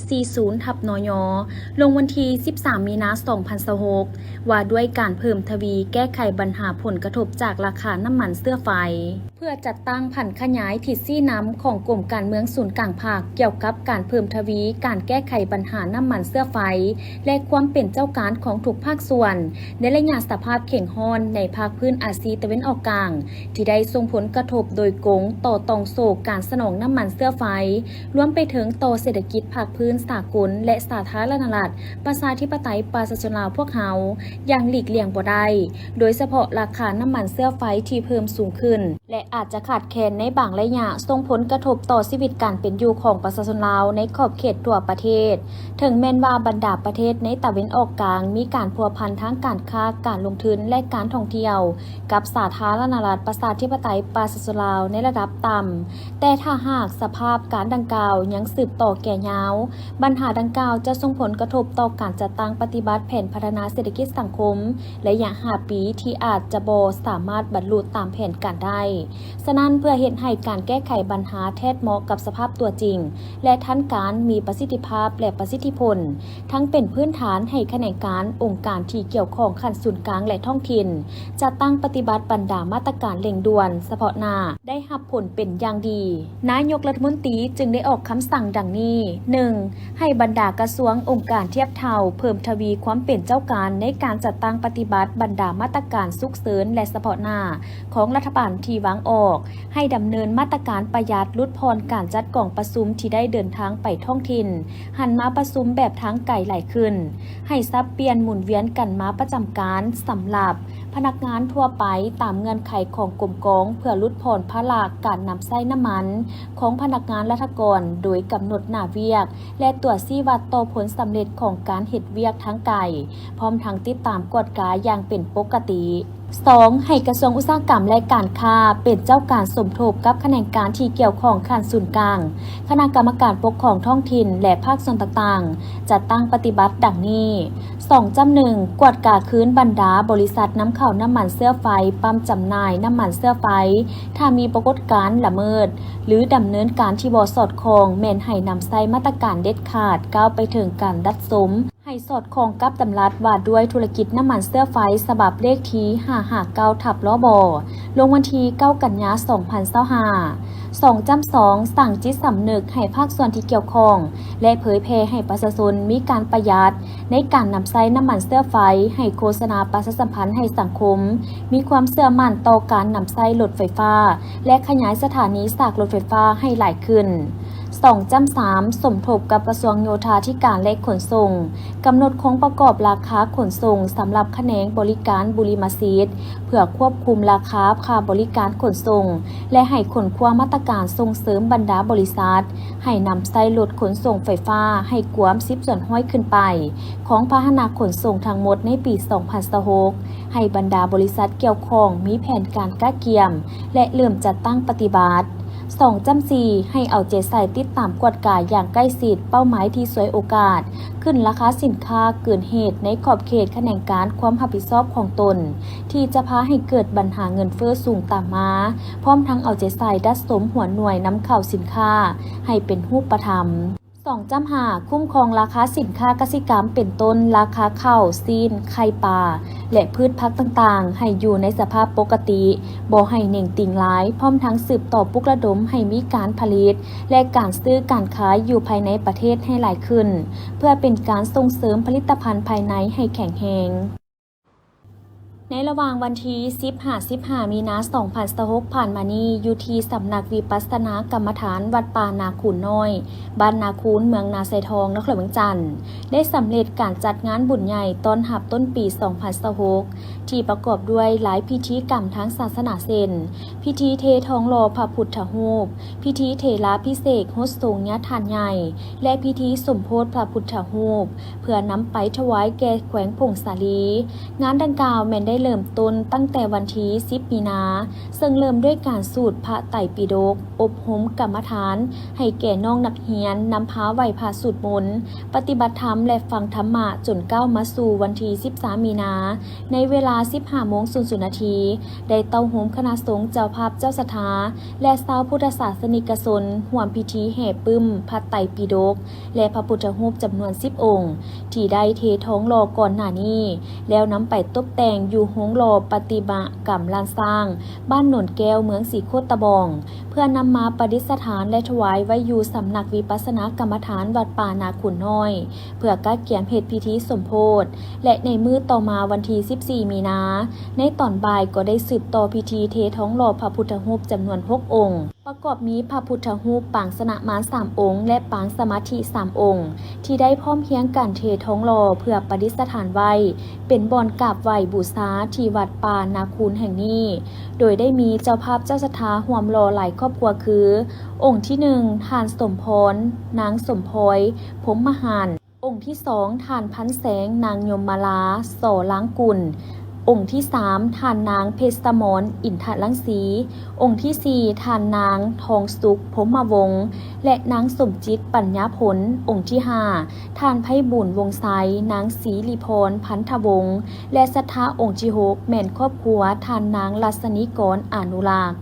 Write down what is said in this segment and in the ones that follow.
ສີ່ສູນ ທັບ ນຍ ລົງວັນທີສິບສາມ ມີນາ ສອງພັນຊາວຫົກ ວ່າດ້ວຍການເພີ່ມທະວີແກ້ໄຂບັນຫາຜົນກະທົບຈາກລາຄານ້ຳມັນເຊື້ອໄຟ ເພື່ອຈັດຕັ້ງຜັນຂະຫຍາຍທິດຊີ້ນຳຂອງກົມການເມືອງສູນກາງພັກ ກ່ຽວກັບການເພີ່ມທະວີການແກ້ໄຂບັນຫານ້ຳມັນເຊື້ອໄຟ ແລະ ຄວາມເປັນເຈົ້າການຂອງທຸກພາກສ່ວນ ໃນໄລຍະສະພາບເຄັ່ງຮ້ອນໃນພາກພື້ນອາຊີຕາເວັນອອກກາງ ທີ່ໄດ້ສົ່ງຜົນກະທົບໂດຍກົງຕໍ່ຕ່ອງໂສ້ການສະໜອງນ້ຳມັນເຊື້ອໄຟ ລວມໄປເຖິງຕໍ່ເສດຖະກິດພາກພື້ນສາກົນ ແລະ ສາທາລະນະລັດ ປະຊາທິປະໄຕ ປະຊາຊົນລາວພວກເຮົາ ຢ່າງຫຼີກລ່ຽງບໍ່ໄດ້, ໂດຍສະເພາະລາຄານ້ຳມັນເຊື້ອໄຟທີ່ເພີ່ມສູງຂຶ້ນ ແລະ ອາດຈະຂາດແຄນໃນບາງໄລຍະ ສົ່ງຜົນກະທົບຕໍ່ຊີວິດການເປັນຢູ່ຂອງປະຊາຊົນລາວໃນຂອບເຂດທົ່ວປະເທດ. ເຖິງແມ່ນວ່າບັນດາປະເທດໃນຕາເວັນອອກກາງມີການພົວພັນທາງການຄ້າ, ການລົງທຶນ ແລະ ການທ່ອງທ່ຽວ ກັບສາທາລະນະລັດ ປະຊາທິປະໄຕ ປະຊາຊົນລາວໃນລະດັບຕ່ຳ, ແຕ່ຖ້າຫາກສະພາບການດັ່ງກ່າວຍັງສືບຕໍ່ແກ່ຍາວ, ບັນຫາດັ່ງກ່າວຈະສົ່ງຜົນກະທົບຕໍ່ການຈັດຕັ້ງປະຕິບັດແຜນພັດທະນາເສດຖະກິດສັງຄົມໄລຍະຫ້າປີ ທີ່ອາດຈະບໍ່ສາມາດບັນລຸຕາມແຜນການໄດ້. ສະນັ້ນ, ເພື່ອເຮັດໃຫ້ການແກ້ໄຂບັນຫາແທດເໝາະກັບສະພາບຕົວຈິງ ແລະ ທັນການ, ມີປະສິດທິພາບ ແລະ ປະສິດທິຜົນ, ທັງເປັນພື້ນຖານໃຫ້ຂະແໜງການ, ອົງການທີ່ກ່ຽວຂ້ອງຂັ້ນສູນກາງ ແລະ ທ້ອງຖິ່ນ ຈັດຕັ້ງປະຕິບັດບັນດາມາດຕະການເລັ່ງດ່ວນສະເພາະໜ້າ ໄດ້ຮັບຜົນເປັນຢ່າງດີ. ນາຍົກລັດຖະມົນຕີຈຶ່ງໄດ້ອອກຄຳສັ່ງດັ່ງນີ້: ໜຶ່ງ ໃຫ້ບັນດາກະຊວງ, ອົງການທຽບເທົ່າ ເພີ່ມທະວີຄວາມເປັນເຈົ້າການໃນການຈັດຕັ້ງປະຕິບັດບັນດາມາດຕະການສຸກເສີນ ແລະ ສະເພາະໜ້າຂອງລັດຖະບານທີ່ວາງອອກ, ໃຫ້ດຳເນີນມາດຕະການປະຢັດ, ຫຼຸດຜ່ອນການຈັດກອງປະຊຸມທີ່ໄດ້ເດີນທາງໄປທ້ອງຖິ່ນ, ຫັນມາປະຊຸມແບບທາງໄກຫຼາຍຂຶ້ນ, ໃຫ້ສັບປ່ຽນໝູນວຽນກັນມາປະຈຳການສຳລັບ ພະນັກງານທົ່ວໄປຕາມເງື່ອນໄຂຂອງກົມກອງ ເພື່ອຫຼຸດຜ່ອນພາລະການນຳໃຊ້ນ້ຳມັນຂອງພະນັກງານລັດຖະກອນ ໂດຍກຳນົດໜ້າວຽກ ແລະ ຕົວຊີ້ວັດຕໍ່ຜົນສຳເລັດຂອງການເຮັດວຽກທາງໄກ, ພ້ອມທັງຕິດຕາມກວດກາຢ່າງເປັນປົກກະຕິ. ສອງ ໃຫ້ກະຊວງອຸດສາຫະກຳ ແລະ ການຄ້າ ເປັນເຈົ້າການສົມທົບກັບຂະແໜງການທີ່ກ່ຽວຂ້ອງຂັ້ນສູນກາງ, ຄະນະກຳມະການປົກຄອງທ້ອງຖິ່ນ ແລະ ພາກສ່ວນຕ່າງໆ ຈັດຕັ້ງປະຕິບັດດັ່ງນີ້: ສອງຈ້ຳໜຶ່ງ ກວດກາຄືນບັນດາບໍລິສັດນຳເຂົ້ານ້ຳມັນເຊື້ອໄຟ, ປ້ຳຈຳໜ່າຍນ້ຳມັນເຊື້ອໄຟ, ຖ້າມີປາກົດການລະເມີດ ຫຼື ດຳເນີນການທີ່ບໍ່ສອດຄ່ອງ ແມ່ນໃຫ້ນຳໃຊ້ມາດຕະການເດັດຂາດ ກ້າວໄປເຖິງການດັດສົມ ໃຫ້ສອດຄ່ອງກັບດຳລັດວ່າດ້ວຍທຸລະກິດນ້ຳມັນເຊື້ອໄຟ ສະບັບເລກທີຫ້າຫ້າເກົ້າ ທັບ ລບ ລົງວັນທີເກົ້າ ກັນຍາ ສອງພັນຊາວຫ້າ. ສອງຈ້ຳສອງ ສ້າງຈິດສຳນຶກໃຫ້ພາກສ່ວນທີ່ກ່ຽວຂ້ອງ ແລະ ເຜີຍແຜ່ໃຫ້ປະຊາຊົນມີການປະຢັດໃນການນຳໃຊ້ນ້ຳມັນເຊື້ອໄຟ, ໃຫ້ໂຄສະນາປະຊາສຳພັນໃຫ້ສັງຄົມມີຄວາມເຊື່ອໝັ້ນຕໍ່ການນຳໃຊ້ລົດໄຟຟ້າ ແລະ ຂະຫຍາຍສະຖານີສາກລົດໄຟຟ້າໃຫ້ຫຼາຍຂຶ້ນ. ສອງຈ້ຳສາມ ສົມທົບກັບກະຊວງໂຍທາທິການ ແລະ ຂົນສົ່ງ ກຳນົດໂຄງປະກອບລາຄາຂົນສົ່ງສຳລັບຂະແໜງບໍລິການບຸລິມະສິດ ເພື່ອຄວບຄຸມລາຄາຄ່າບໍລິການຂົນສົ່ງ ແລະ ໃຫ້ຄົ້ນຄວ້າມາດຕະການສົ່ງເສີມບັນດາບໍລິສັດໃຫ້ນຳໃຊ້ລົດຂົນສົ່ງໄຟຟ້າໃຫ້ກວມສິບສ່ວນຮ້ອຍຂຶ້ນໄປຂອງພາຫະນະຂົນສົ່ງທັງໝົດໃນປີສອງພັນຊາວຫົກ ໃຫ້ບັນດາບໍລິສັດກ່ຽວຂ້ອງມີແຜນການກະກຽມ ແລະ ເລີ່ມຈັດຕັ້ງປະຕິບັດ. ສອງຈ້ຳສີ່ ໃຫ້ເອົາໃຈໃສ່ຕິດຕາມກວດກາຢ່າງໃກ້ຊິດເປົ້າໝາຍທີ່ສວຍໂອກາດຂຶ້ນລາຄາສິນຄ້າເກີນເຫດໃນຂອບເຂດຂະແໜງການຄວາມຮັບຜິດຊອບຂອງຕົນ ທີ່ຈະພາໃຫ້ເກີດບັນຫາເງິນເຟີ້ສູງຕາມມາ, ພ້ອມທັງເອົາໃຈໃສ່ດັດສົມຫົວໜ່ວຍນຳເຂົ້າສິນຄ້າໃຫ້ເປັນຮູບປະທຳ. ສອງຈ້ຳຫ້າ ຄຸ້ມຄອງລາຄາສິນຄ້າກະສິກຳ ເປັນຕົ້ນ ລາຄາເຂົ້າ, ຊີ້ນ, ໄຂ່ປາ ແລະ ພືດຜັກຕ່າງໆ ໃຫ້ຢູ່ໃນສະພາບປົກກະຕິ, ບໍ່ໃຫ້ເໜັງຕີງຫຼາຍ, ພ້ອມທັງສືບຕໍ່ປຸກລະດົມໃຫ້ມີການຜະລິດ ແລະ ການຊື້ການຂາຍຢູ່ພາຍໃນປະເທດໃຫ້ຫຼາຍຂຶ້ນ, ເພື່ອເປັນການສົ່ງເສີມຜະລິດຕະພັນພາຍໃນໃຫ້ແຂງແຮງ. ໃນລະຫວ່າງວັນທີສິບຫາສິບຫ້າ ມີນາ ສອງພັນຊາວຫົກ ຜ່ານມານີ້, ຢູ່ທີ່ສຳນັກວິປັດສະນາກຳມະຖານວັດປ່ານາຄູນນ້ອຍ, ບ້ານນາຄູນ, ເມືອງນາຊາຍທອງ, ນະຄອນຫຼວງວຽງຈັນ, ໄດ້ສຳເລັດການຈັດງານບຸນໃຫຍ່ຕ້ອນຮັບຕົ້ນປີສອງພັນຊາວຫົກ ທີ່ປະກອບດ້ວຍຫຼາຍພິທີກຳທາງສາສະໜາເຊັ່ນ ພິທີເທທອງຫຼໍ່ພະພຸດທະຮູບ, ພິທີເຖລາພິເສກຫົດສົງຍາທ່ານໃຫຍ່ ແລະ ພິທີສົມໂພດພະພຸດທະຮູບ ເພື່ອນຳໄປຖວາຍແກ່ແຂວງຜົ້ງສາລີ. ງານດັ່ງກ່າວແມ່ນໄດ້ ໄດ້ເລີ່ມຕົ້ນຕັ້ງແຕ່ວັນທີສິບ ມີນາ, ເຊິ່ງເລີ່ມດ້ວຍການສູດພະໄຕປິດົກ, ອົບຮົມກຳມະຖານໃຫ້ແກ່ນ້ອງນັກຮຽນ, ນຳພາໄຫວ້ພະສູດມົນ, ປະຕິບັດທຳ ແລະ ຟັງທຳມະ ຈົນກ້າວມາສູ່ວັນທີສິບສາມ ມີນາ, ໃນເວລາສິບຫ້າໂມງສູນນາທີ ໄດ້ເຕົ້າໂຮມຄະນະສົງ, ເຈົ້າພາບເຈົ້າສັດທາ ແລະ ຊາວພຸດທະສາສະນິກະຊົນ ຮ່ວມພິທີແຫ່ປຶ້ມພະໄຕປິດົກ ແລະ ພະພຸດທະຮູບຈຳນວນສິບອົງ ທີ່ໄດ້ເທທອງຫຼໍ່ກ່ອນໜ້ານີ້ ແລ້ວນຳໄປຕົບແຕ່ງຢູ່ໂຮງຫຼໍ່ປະຕິມາກຳລ້ານຊ້າງ ບ້ານໂນນແກ້ວ ເມືອງສີໂຄດຕະບອງ ເພື່ອນຳມາປະດິດສະຖານ ແລະ ຖວາຍໄວ້ຢູ່ສຳນັກວິປັດສະນາກຳມະຖານວັດປ່ານາຄູນນ້ອຍ ເພື່ອກະກຽມເຮັດພິທີສົມໂພດ ແລະ ໃນມື້ຕໍ່ມາວັນທີສິບສີ່ ມີນາ ໃນຕອນບ່າຍກໍໄດ້ສືບຕໍ່ພິທີເທທອງຫຼໍ່ພະພຸດທະຮູບຈຳນວນຫົກອົງ ປະກອບມີພະພຸດທະຮູບປາງຊະນະມານສາມອົງ ແລະ ປາງສະມາທິສາມອົງ ທີ່ໄດ້ພ້ອມພຽງກັນເທທອງຫຼໍ່ເພື່ອປະດິດສະຖານໄວ້ ເປັນບ່ອນກາບໄຫວ້ບູຊາທີ່ວັດປ່ານາຄູນແຫ່ງນີ້, ໂດຍໄດ້ມີເຈົ້າພາບເຈົ້າສັດທາຮ່ວມຫຼໍ່ຫຼາຍຄອບຄົວຄື ອົງທີໜຶ່ງ ທ່ານສົມພອນ ນາງສົມພອຍ ພົມມະຫານ, ອົງທີສອງ ທ່ານພັນແສງ ນາງຍົມມາລາ ສໍລາງກຸນ, ອົງທີສາມ ທ່ານນາງເພັດສະໝອນ ອິນທະລັງສີ, ອົງທີສີ່ ທ່ານນາງທອງສຸກ ພົມມະວົງ ແລະ ນາງສົມຈິດ ປັນຍາຜົນ, ອົງທີຫ້າ ທ່ານໄພບູນ ວົງໄຊ, ນາງສີລິພອນ ພັນທະວົງ ແລະ ສັດທາອົງທີຫົກ ແມ່ນຄອບຄົວທ່ານນາງລັດສະນີກອນ ອານຸລັກ.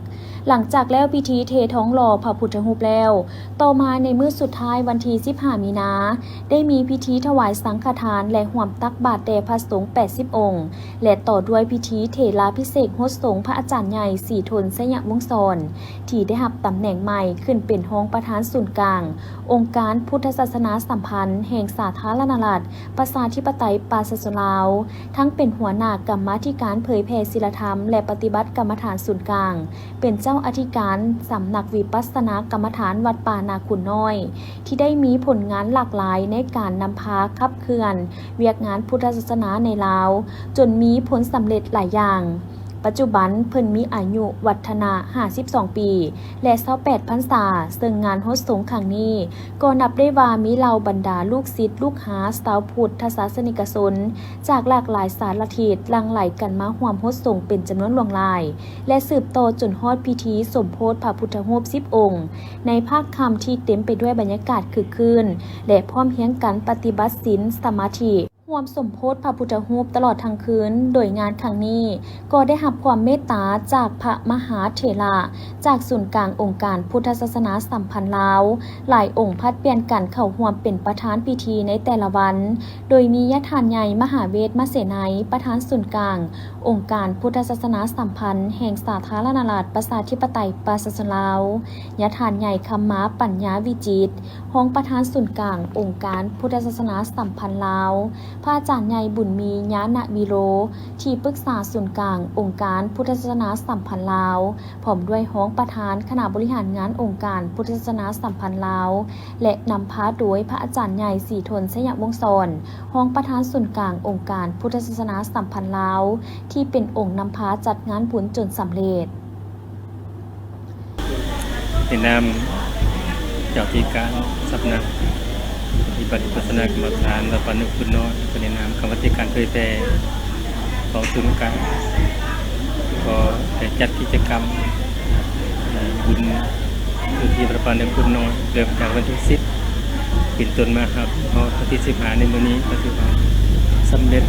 ຫຼັງຈາກແລ້ວພິທີເທທອງຫຼໍ່ພະພຸດທະຮູບແລ້ວ, ຕໍ່ມາໃນມື້ສຸດທ້າຍວັນທີສິບຫ້າ ມີນາ ໄດ້ມີພິທີຖວາຍສັງຄະທານ ແລະ ຮ່ວມຕັກບາດແດ່ພະສົງແປດສິບອົງ ແລະ ຕໍ່ດ້ວຍພິທີເຖລາພິເສກຫົດສົງພະອາຈານໃຫຍ່ ສີທົນ ໄຊຍະວົງສອນ ທີ່ໄດ້ຮັບຕຳແໜ່ງໃໝ່ຂຶ້ນເປັນຮອງປະທານສູນກາງ ອົງການພຸດທະສາສະໜາສຳພັນແຫ່ງສາທາລະນະລັດ ປະຊາທິປະໄຕປະຊາຊົນລາວ, ທັງເປັນຫົວໜ້າກຳມາທິການເຜີຍແຜ່ສີລະທຳ ແລະ ປະຕິບັດກຳມະຖານສູນກາງ, ເປັນເຈົ້າອະທິການສຳນັກວິປັດສະນາກຳມະຖານວັດປ່ານາຄູນນ້ອຍ ທີ່ໄດ້ມີຜົນງານຫຼາກຫຼາຍໃນການນຳພາຂັບເຄື່ອນວຽກງານພຸດທະສາສະໜາໃນລາວ ຈົນມີຜົນສຳເລັດຫຼາຍຢ່າງ. ປັດຈຸບັນເພິ່ນມີອາຍຸວັດທະນະຫ້າສິບສອງປີ ແລະ ຊາວແປດພັນສາ, ເຊິ່ງງານຫົດສົງຄັ້ງນີ້ກໍນັບໄດ້ວ່າມີເຫຼົ່າບັນດາລູກສິດລູກຫາຊາວພຸດທະສາສະນິກະຊົນ ຈາກຫຼາກຫຼາຍສາລະທິດຫຼັ່ງໄຫຼກັນມາຮ່ວມຫົດສົງເປັນຈຳນວນຫຼວງຫຼາຍ ແລະ ສືບຕໍ່ຈົນຮອດພິທີສົມໂພດພະພຸດທະຮູບສິບອົງ ໃນພາກຄ່ຳທີ່ເຕັມໄປດ້ວຍບັນຍາກາດຄຶກຄື້ນ ແລະ ພ້ອມຮຽງກັນປະຕິບັດສິນສະມາທິ ຮ່ວມສົມໂພດພະພຸດທະຮູບຕະຫຼອດທັງຄືນ, ໂດຍງານຄັ້ງນີ້ກໍໄດ້ຮັບຄວາມເມດຕາຈາກພະມະຫາເຖລະ ຈາກສູນກາງອົງການພຸດທະສາສະໜາສຳພັນລາວ ຫຼາຍອົງຜັດປ່ຽນກັນເຂົ້າຮ່ວມເປັນປະທານພິທີໃນແຕ່ລະວັນ, ໂດຍມີຍາທ່ານໃຫຍ່ ມະຫາເວດ ມະເສໄນ ປະທານສູນກາງອົງການພຸດທະສາສະໜາສຳພັນແຫ່ງສາທາລະນະລັດ ປະຊາທິປະໄຕ ປະຊາຊົນລາວ, ຍາທ່ານໃຫຍ່ ຄຳມາ ປັນຍາວິຈິດ ຮອງປະທານສູນກາງອົງການພຸດທະສາສະໜາສຳພັນລາວ, ພະອາຈານໃຫຍ່ ບຸນມີ ຍານະວິໂລ ທີ່ປຶກສາສູນກາງອົງການພຸດທະສາສະໜາສຳພັນລາວ, ພ້ອມດ້ວຍຮອງປະທານຄະນະບໍລິຫານງານອົງການພຸດທະສາສະໜາສຳພັນລາວ ແລະ ນຳພາໂດຍພະອາຈານໃຫຍ່ ສີທົນ ໄຊຍະວົງສອນ ຮອງປະທານສູນກາງອົງການພຸດທະສາສະໜາສຳພັນລາວ ທີ່ເປັນອົງນຳພາຈັດງານບຸນຈົນສຳເລັດ. ໃນນາມເຈົ້າອະທິການສຳນັກປະຕິບັດວິປັດສະນາກຳມະຖານວັດປ່ານາຄູນນ້ອຍ ແລະ ໃນນາມກຳມາທິການເຜີຍແຜ່ຂອງສູນກາງ ກໍໄດ້ຈັດກິດຈະກຳ ເອີ ບຸນຢູ່ທີ່ວັດປ່ານາຄູນນ້ອຍ ເລີ່ມຈາກວັນທີສິບ ເປັນຕົ້ນມາຮອດ ຮອດວັນທີສິບຫ້າ ໃນມື້ນີ້ ກໍຖືວ່າສຳເລັດ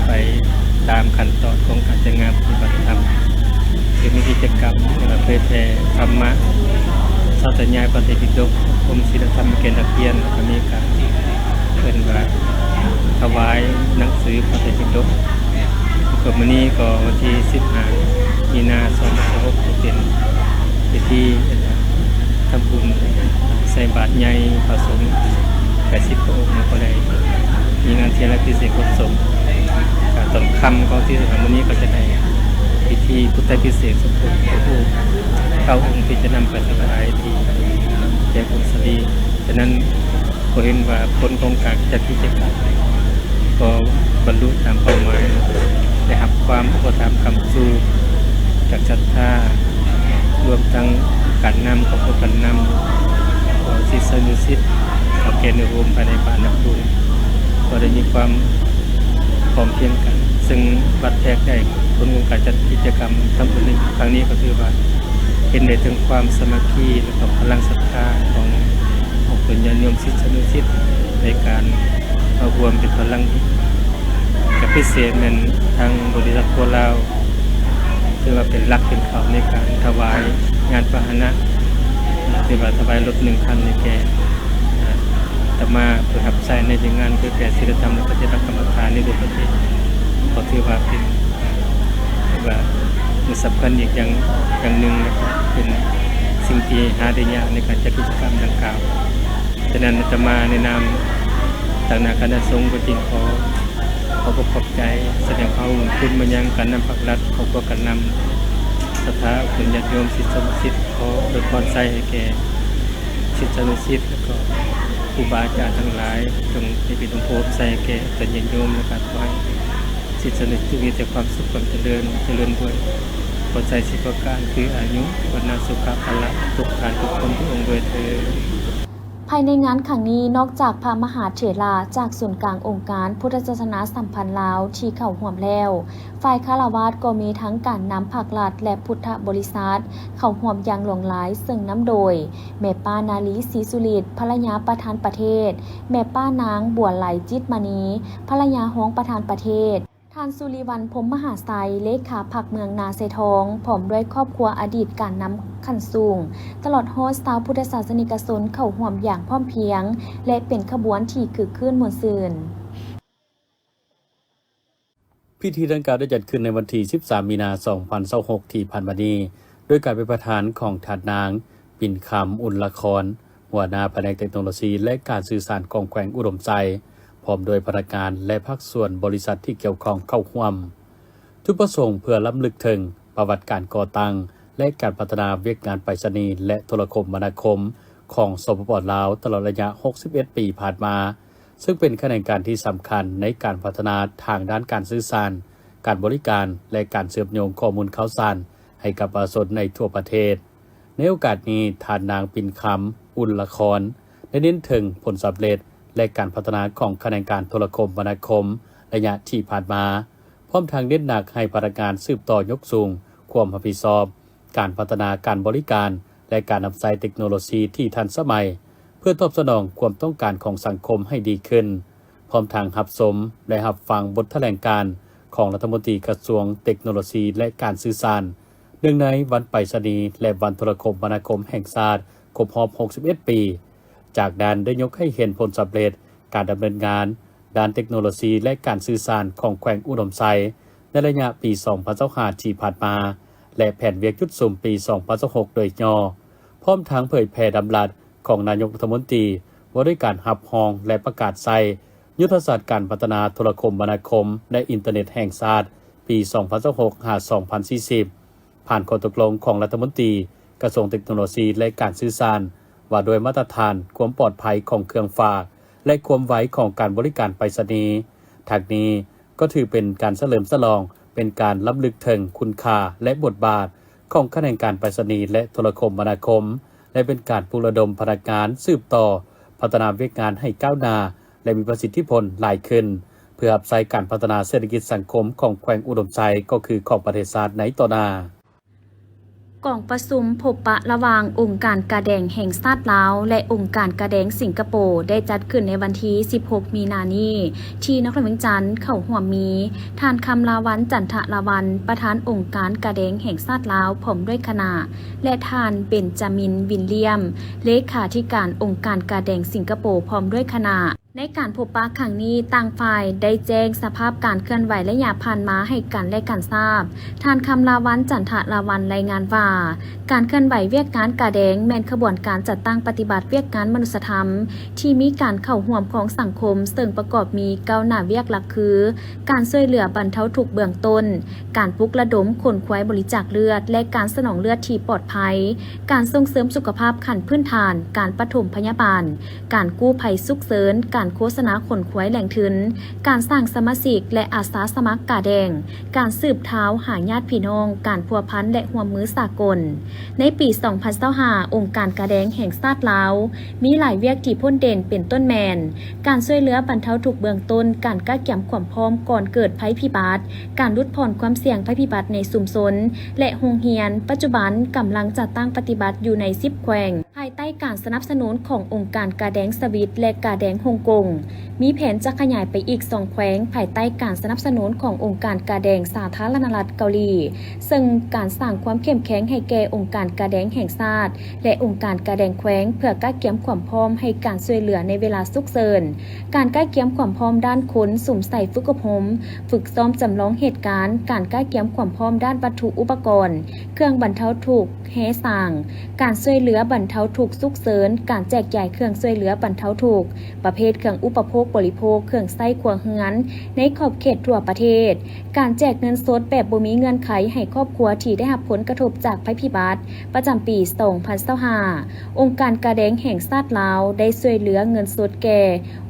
ໄປຕາມຂັ້ນຕອນຂອງການຈັດງານປະຕິບັດທຳ. ຄືມີກິດຈະກຳເຜີຍແຜ່ທຳມະ, ສາທະຍາຍພະໄຕປິດົກ, ອົບຮົມສີລະທຳແກ່ນັກຮຽນ, ແລ້ວກໍມີການເອີ້ນວ່າຖວາຍໜັງສືພະໄຕປິດົກ. ກໍມື້ນີ້ກໍວັນທີສິບຫ້າ ມີນາ ສອງພັນຊາວຫົກ ກໍເປັນພິທີທຳບຸນໃສ່ບາດໃຫຍ່ພະສົງແປດສິບພະອົງ ແລ້ວກໍໄດ້ມີງານເຖລະພິເສກອົບສົມ. ກະຕອນຄ່ຳຂອງວັນທີສິບຫ້າມື້ນີ້ ກໍຈະໄດ້ພິທີພຸດທະພິເສກສົມໂພດພະພຸດທະຮູບເກົ້າອົງ ທີ່ຈະນຳໄປຖວາຍທີ່ແຈກອົງສາລີ. ສະນັ້ນ ກໍເຫັນວ່າຜົນຂອງການຈັດກິດຈະກຳກໍບັນລຸຕາມເປົ້າໝາຍ, ໄດ້ຮັບຄວາມອຸປະຖຳຄ້ຳຊູຈາກສັດທາ, ລວມທັງການນຳຂອງພວກການນຳ, ຂອງສິດສານຸສິດ, ເຖົ້າແກ່ໜູໂຮມພາຍໃນບ້ານນາຄູນ ກໍໄດ້ມີຄວາມພ້ອມພຽງກັນ, ເຊິ່ງວັດແທກໄດ້ ສ່ວນຂອງການຈັດກິດຈະກຳທຳບຸນໃນຄັ້ງນີ້ ກໍຖືວ່າເຫັນໄດ້ເຖິງຄວາມສາມັກຄີ ແລະ ກໍພະລັງສັດທາຂອງ ຂອງເພື່ອນຍາດໂຍມສິດສານຸສິດ ໃນການເຂົ້າຮ່ວມເປັນພະລັງ ກໍພິເສດແມ່ນທາງບໍລິສັດຄົວລາວ ຖືວ່າເປັນຫຼັກເປັນເຂົາໃນການຖວາຍຍານພາຫະນະ ຫຼືວ່າຖວາຍລົດໜຶ່ງຄັນໃຫ້ແກ່ ອາ ອາດຕະມາ ເພື່ອຮັບໃຊ້ໃນວຽກງານເຜີຍແຜ່ສີລະທຳ ແລະ ປະຕິບັດກຳມະຖານໃນທົ່ວປະເທດ ກໍຖືວ່າເປັນ ຖືວ່າເປັນສຳຄັນອີກຢ່າງ ຢ່າງໜຶ່ງ ແລະ ກໍເປັນສິ່ງທີ່ຫາໄດ້ຍາກໃນການຈັດກິດຈະກຳດັ່ງກ່າວ. ສະນັ້ນ ອາດຕະມາໃນນາມຕາງໜ້າຄະນະສົງ ກໍຈຶ່ງຂໍ ຂໍຂອບໃຈ ສະແດງຄວາມຂອບຄຸນມາຍັງການນຳພາກລັດ, ຄອບຄົວການນຳ, ສັດທາເພື່ອນຍາດໂຍມ ສິດສານຸສິດ, ຂໍອວຍພອນໄຊໃຫ້ແກ່ສິດສານຸສິດ ແລະ ກໍຄູບາອາຈານທັງຫຼາຍ ຈົ່ງໄດ້ເປັນອົງໂພໃສ່ແກ່ເພື່ອນຍາດໂຍມ ແລະ ກໍຂໍໃຫ້ສິດສານຸສິດມີແຕ່ຄວາມສຸກຄວາມຈະເລີນ ຈະເລີນດ້ວຍໂພໄຊສິບປະການ ຄືອາຍຸ ວັນນະ ສຸຂະ ພະລະ ທຸກທ່ານທຸກຄົນທຸກອົງດ້ວຍເທີ້ນ. ພາຍໃນງານຄັ້ງນີ້ ນອກຈາກພະມະຫາເຖລະຈາກສູນກາງອົງການພຸດທະສາສະໜາສຳພັນລາວທີ່ເຂົ້າຮ່ວມແລ້ວ, ຝ່າຍຄາລະວາດກໍມີທັງການນຳພາກລັດ ແລະ ພຸດທະບໍລິສັດເຂົ້າຮ່ວມຢ່າງຫຼວງຫຼາຍ, ເຊິ່ງນຳໂດຍ ແມ່ປ້າ ນາລີ ສີສຸລິດ ພັນລະຍາປະທານປະເທດ, ແມ່ປ້າ ນາງ ບົວໄຫຼ ຈິດມະນີ ພັນລະຍາຮອງປະທານປະເທດ, ທ່ານ ສຸລິວັນ ພົມມະຫາໄຊ ເລຂາພັກເມືອງນາຊາຍທອງ ພ້ອມດ້ວຍຄອບຄົວອະດີດການນຳຂັ້ນສູງ, ຕະຫຼອດຮອດຊາວພຸດທະສາສະນິກະຊົນເຂົ້າຮ່ວມຢ່າງພ້ອມພຽງ ແລະ ເປັນຂະບວນທີ່ຄຶກຄື້ນມ່ວນຊື່ນ. ພິທີດັ່ງກ່າວໄດ້ຈັດຂຶ້ນໃນວັນທີສິບສາມ ມີນາ ສອງພັນຊາວຫົກ ທີ່ຜ່ານມານີ້ ໂດຍການເປັນປະທານຂອງທ່ານນາງ ປິນຄຳ ອຸ່ນລະຄອນ ຫົວໜ້າພະແນກເຕັກໂນໂລຊີ ແລະ ການສື່ສານຂອງແຂວງອຸດົມໄຊ ພ້ອມດ້ວຍພະນັກງານ ແລະ ພາກສ່ວນບໍລິສັດທີ່ກ່ຽວຂ້ອງເຂົ້າຮ່ວມ. ຈຸດປະສົງເພື່ອລຳລຶກເຖິງປະຫວັດການກໍ່ຕັ້ງ ແລະ ການພັດທະນາວຽກງານໄປສະນີ ແລະ ໂທລະຄົມມະນາຄົມຂອງ ສປປ ລາວ ຕະຫຼອດໄລຍະຫົກສິບເອັດປີຜ່ານມາ, ເຊິ່ງເປັນຂະແໜງການທີ່ສຳຄັນໃນການພັດທະນາທາງດ້ານການສື່ສານ, ການບໍລິການ ແລະ ການເຊື່ອມໂຍງຂໍ້ມູນຂ່າວສານໃຫ້ກັບປະຊາຊົນໃນທົ່ວປະເທດ. ໃນໂອກາດນີ້, ທ່ານນາງ ປິນຄຳ ອຸ່ນລະຄອນ ໄດ້ເນັ້ນເຖິງຜົນສຳເລັດ ແລະ ການພັດທະນາຂອງຂະແໜງການໂທລະຄົມມະນາຄົມໄລຍະທີ່ຜ່ານມາ, ພ້ອມທັງເນັ້ນໜັກໃຫ້ພະນັກງານສືບຕໍ່ຍົກສູງຄວາມຮັບຜິດຊອບ ການພັດທະນາການບໍລິການ ແລະ ການນຳໃຊ້ເຕັກໂນໂລຊີທີ່ທັນສະໄໝ ເພື່ອຕອບສະໜອງຄວາມຕ້ອງການຂອງສັງຄົມໃຫ້ດີຂຶ້ນ, ພ້ອມທັງຮັບຊົມ ແລະ ຮັບຟັງບົດຖະແຫຼງການຂອງລັດຖະມົນຕີກະຊວງເຕັກໂນໂລຊີ ແລະ ການສື່ສານ ເນື່ອງໃນວັນໄປສະນີ ແລະ ວັນໂທລະຄົມມະນາຄົມແຫ່ງຊາດຄົບຮອບຫົກສິບເອັດປີ. ຈາກນັ້ນໄດ້ຍົກໃຫ້ເຫັນຜົນສຳເລັດການດຳເນີນງານດ້ານເຕັກໂນໂລຊີ ແລະ ການສື່ສານຂອງແຂວງອຸດົມໄຊ ໃນໄລຍະປີສອງພັນຊາວຫ້າທີ່ຜ່ານມາ ແລະ ແຜນວຽກຈຸດສຸມປີສອງພັນຊາວຫົກໂດຍຫຍໍ້, ພ້ອມທັງເຜີຍແຜ່ດຳລັດຂອງນາຍົກລັດຖະມົນຕີ ວ່າດ້ວຍການຮັບຮອງ ແລະ ປະກາດໃຊ້ຍຸດທະສາດການພັດທະນາໂທລະຄົມມະນາຄົມ ແລະ ອິນເຕີເນັດແຫ່ງຊາດ ປີສອງພັນຊາວຫົກ ຫາ ສອງພັນສີ່ສິບ ຜ່ານຂໍ້ຕົກລົງຂອງລັດຖະມົນຕີກະຊວງເຕັກໂນໂລຊີ ແລະ ການສື່ສານ ວ່າດ້ວຍມາດຕະຖານຄວາມປອດໄພຂອງເຄື່ອງຝາກ ແລະ ຄວາມໄວຂອງການບໍລິການໄປສະນີ. ທັງນີ້ກໍຖືເປັນການສະເຫຼີມສະຫຼອງ ເປັນການລຳລຶກເຖິງຄຸນຄ່າ ແລະ ບົດບາດຂອງຂະແໜງການໄປສະນີ ແລະ ໂທລະຄົມມະນາຄົມ ແລະ ເປັນການປຸກລະດົມພະນັກງານສືບຕໍ່ພັດທະນາວຽກງານໃຫ້ກ້າວໜ້າ ແລະ ມີປະສິດທິຜົນຫຼາຍຂຶ້ນ ເພື່ອຮັບໃຊ້ການພັດທະນາເສດຖະກິດສັງຄົມຂອງແຂວງອຸດົມໄຊ ກໍຄືຂອງປະເທດຊາດໃນຕໍ່ໜ້າ. ກອງປະຊຸມພົບປະລະຫວ່າງອົງການກາແດງແຫ່ງຊາດລາວ ແລະ ອົງການກາແດງສິງກະໂປ ໄດ້ຈັດຂຶ້ນໃນວັນທີສິບຫົກ ມີນານີ້ ທີ່ນະຄອນຫຼວງວຽງຈັນ. ເຂົ້າຮ່ວມມີ ທ່ານ ຄຳລາວັນ ຈັນທະລາວັນ ປະທານອົງການກາແດງແຫ່ງຊາດລາວ ພ້ອມດ້ວຍຄະນະ ແລະ ທ່ານ ເບັນຈາມິນ ວິນລຽມ ເລຂາທິການອົງການກາແດງສິງກະໂປ ພ້ອມດ້ວຍຄະນະ. ໃນການພົບປະຄັ້ງນີ້, ຕ່າງຝ່າຍໄດ້ແຈ້ງສະພາບການເຄື່ອນໄຫວໄລຍະຜ່ານມາໃຫ້ກັນ ແລະ ກັນຊາບ. ທ່ານ ຄຳລາວັນ ຈັນທະລາວັນ ລາຍງານວ່າ, ການເຄື່ອນໄຫວວຽກງານກາແດງ ແມ່ນຂະບວນການຈັດຕັ້ງປະຕິບັດວຽກງານມະນຸດສະທຳ ທີ່ມີການເຂົ້າຮ່ວມຂອງສັງຄົມ, ເຊິ່ງປະກອບມີເກົ້າໜ້າວຽກຫຼັກຄື ການຊ່ວຍເຫຼືອບັນເທົາທຸກເບື້ອງຕົ້ນ, ການປຸກລະດົມຂົນຂວາຍບໍລິຈາກເລືອດ ແລະ ການສະໜອງເລືອດທີ່ປອດໄພ, ການສົ່ງເສີມສຸຂະພາບຂັ້ນພື້ນຖານ, ການປະຖົມພະຍາບານ, ການກູ້ໄພສຸກເສີນ, ກາ ການໂຄສະນາຂົນຂວາຍແຫຼ່ງທຶນ, ການສ້າງສະມາຊິກ ແລະ ອາສາສະໝັກກາແດງ, ການສືບທາວຫາຍາດພີ່ນ້ອງ, ການພົວພັນ ແລະ ຮ່ວມມືສາກົນ. ໃນປີສອງພັນຊາວຫ້າ ອົງການກາແດງແຫ່ງຊາດລາວ ມີຫຼາຍວຽກທີ່ໂດດເດັ່ນ ເປັນຕົ້ນແມ່ນ ການຊ່ວຍເຫຼືອບັນເທົາທຸກເບື້ອງຕົ້ນ, ການກະກຽມຄວາມພ້ອມກ່ອນເກີດໄພພິບັດ, ການຫຼຸດຜ່ອນຄວາມສ່ຽງໄພພິບັດໃນຊຸມຊົນ ແລະ ໂຮງຮຽນ. ປັດຈຸບັນກຳລັງຈັດຕັ້ງປະຕິບັດຢູ່ໃນສິບແຂວງ ພາຍໃຕ້ການສະໜັບສະໜູນຂອງອົງການກາແດງສະວິດ ແລະ ກາແດງຮົງກົງ. ມີແຜນຈະຂະຫຍາຍໄປອີກສອງແຂວງ ພາຍໃຕ້ການສະໜັບສະໜູນຂອງອົງການກາແດງສາທາລະນະລັດເກົາຫຼີ, ເຊິ່ງການສ້າງຄວາມເຂັ້ມແຂງໃຫ້ແກ່ອົງການກາແດງແຫ່ງຊາດ ແລະ ອົງການກາແດງແຂວງ ເພື່ອກະກຽມຄວາມພ້ອມໃຫ້ການຊ່ວຍເຫຼືອໃນເວລາສຸກເສີນ. ການກະກຽມຄວາມພ້ອມດ້ານຄົນ ສຸມໃສ່ຝຶກອົບຮົມ, ຝຶກຊ້ອມຈຳລອງເຫດການ, ການກະກຽມຄວາມພ້ອມດ້ານວັດຖຸອຸປະກອນ, ເຄື່ອງບັນເທົາທຸກ, ແຮ່ສ້າງ, ການຊ່ວຍເຫຼືອບັນເທົາທຸກສຸກເສີນ, ການແຈກຢາຍເຄື່ອງຊ່ວຍເຫຼືອບັນເທົາທຸກ, ປະເພດເຄື່ອງອຸປະໂພກບໍລິໂພກ, ເຄື່ອງໃຊ້ຄົວເຮືອນໃນຂອບເຂດທົ່ວປະເທດ, ການແຈກເງິນສົດແບບບໍ່ມີເງື່ອນໄຂໃຫ້ຄອບຄົວທີ່ໄດ້ຮັບຜົນກະທົບຈາກໄພພິບັດ ປະຈຳປີສອງພັນຊາວຫ້າ. ອົງການກາແດງແຫ່ງຊາດລາວໄດ້ຊ່ວຍເຫຼືອເງິນສົດແກ່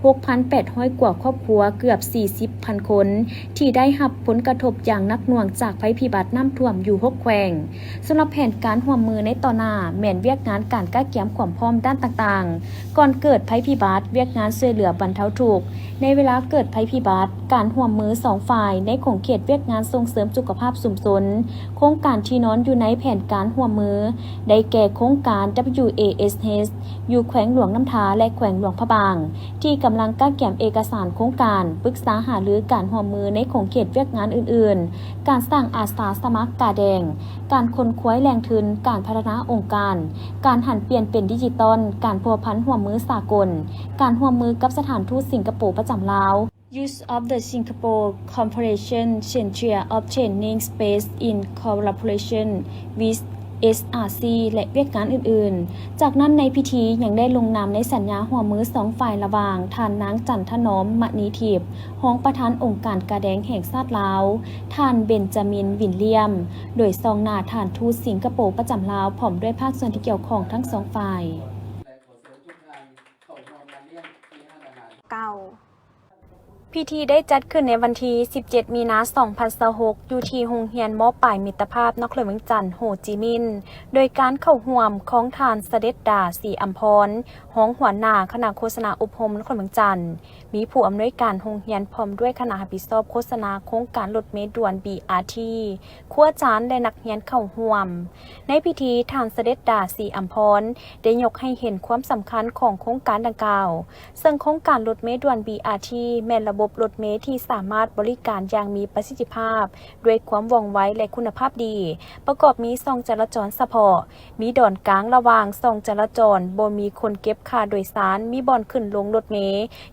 ຫົກພັນແປດຮ້ອຍກວ່າຄອບຄົວ, ເກືອບສີ່ສິບພັນຄົນ ທີ່ໄດ້ຮັບຜົນກະທົບຢ່າງໜັກໜ່ວງຈາກໄພພິບັດນ້ຳຖ້ວມຢູ່ຫົກແຂວງ. ສຳລັບແຜນການຮ່ວມມືໃນຕໍ່ໜ້າ ແມ່ນວຽກງານການກະກຽມຄວາມພ້ອມດ້ານຕ່າງໆ ກ່ອນເກີດໄພພິບັດ, ວຽກງານຊ່ວຍເຫຼືອບັນເທົາທຸກໃນເວລາເກີດໄພພິບັດ, ການຮ່ວມມືສອງຝ່າຍໃນຂົງເຂດວຽກງານສົ່ງເສີມສຸຂະພາບຊຸມຊົນ. ໂຄງການທີ່ນອນຢູ່ໃນແຜນການຮ່ວມມື ໄດ້ແກ່ໂຄງການ WASH ຢູ່ແຂວງຫຼວງນ້ຳທາ ແລະ ແຂວງຫຼວງພະບາງ ທີ່ກຳລັງກະກຽມເອກະສານໂຄງການ, ປຶກສາຫາລືການຮ່ວມມືໃນຂົງເຂດວຽກງານອື່ນໆ, ການສ້າງອາສາສະໝັກກາແດງ, ການຂົນຂວາຍແຫຼ່ງທຶນ, ການພັດທະນາອົງການ, ການຫັນປ່ຽນເປັນດິຈິຕອນ, ການພົວພັນຮ່ວມມືສາກົນ, ການຮ່ວມມືກັບສະຖານທູດສິງກະໂປປະຈຳລາວ, Use of the Singapore Cooperation Centre of Training Space in Collaboration with SRC ແລະ ວຽກງານອື່ນໆ. ຈາກນັ້ນໃນພິທີຍັງໄດ້ລົງນາມໃນສັນຍາຮ່ວມມືສອງຝ່າຍລະຫວ່າງ ທ່ານນາງ ຈັນທະໜອມ ມະນີທິບ ຮອງປະທານອົງການກາແດງແຫ່ງຊາດລາວ, ທ່ານ ເບັນຈາມິນ ວິນລຽມ ໂດຍສ່ອງໜ້າທ່ານທູດສິງກະໂປປະຈຳລາວ ພ້ອມດ້ວຍພາກສ່ວນທີ່ກ່ຽວຂ້ອງທັງສອງຝ່າຍ. ເກົ້າ ພິທີໄດ້ຈັດຂຶ້ນໃນວັນທີສິບເຈັດ ມີນາ ສອງພັນຊາວຫົກ ຢູ່ທີ່ໂຮງຮຽນ ມ.ປາຍມິດຕະພາບ ນະຄອນຫຼວງວຽງຈັນ ໂຮຈິມິນ ໂດຍການເຂົ້າຮ່ວມຂອງທ່ານ ສະເດັດດາ ສີອຳພອນ ຮອງຫົວໜ້າຄະນະໂຄສະນາອົບຮົມນະຄອນຫຼວງວຽງຈັນ, ມີຜູ້ອຳນວຍການໂຮງຮຽນ ພ້ອມດ້ວຍຄະນະຮັບຜິດຊອບໂຄສະນາໂຄງການລົດເມດ່ວນ ບີອາທີ ຄູອາຈານ ແລະ ນັກຮຽນເຂົ້າຮ່ວມ. ໃນພິທີ, ທ່ານ ສະເດັດດາ ສີອຳພອນ ໄດ້ຍົກໃຫ້ເຫັນຄວາມສຳຄັນຂອງໂຄງການດັ່ງກ່າວ, ເຊິ່ງໂຄງການລົດເມດ່ວນ ບີອາທີ ແມ່ນລະບົບລົດເມທີ່ສາມາດບໍລິການຢ່າງມີປະສິດທິພາບ, ດ້ວຍຄວາມວ່ອງໄວ ແລະ ຄຸນນະພາບດີ, ປະກອບມີຊ່ອງຈະລາຈອນສະເພາະ, ມີດອນກາງລະຫວ່າງຊ່ອງຈະລາຈອນ, ບໍ່ມີຄົນເກັບຄ່າໂດຍສານ, ມີບ່ອນຂຶ້ນລົງລົດເມ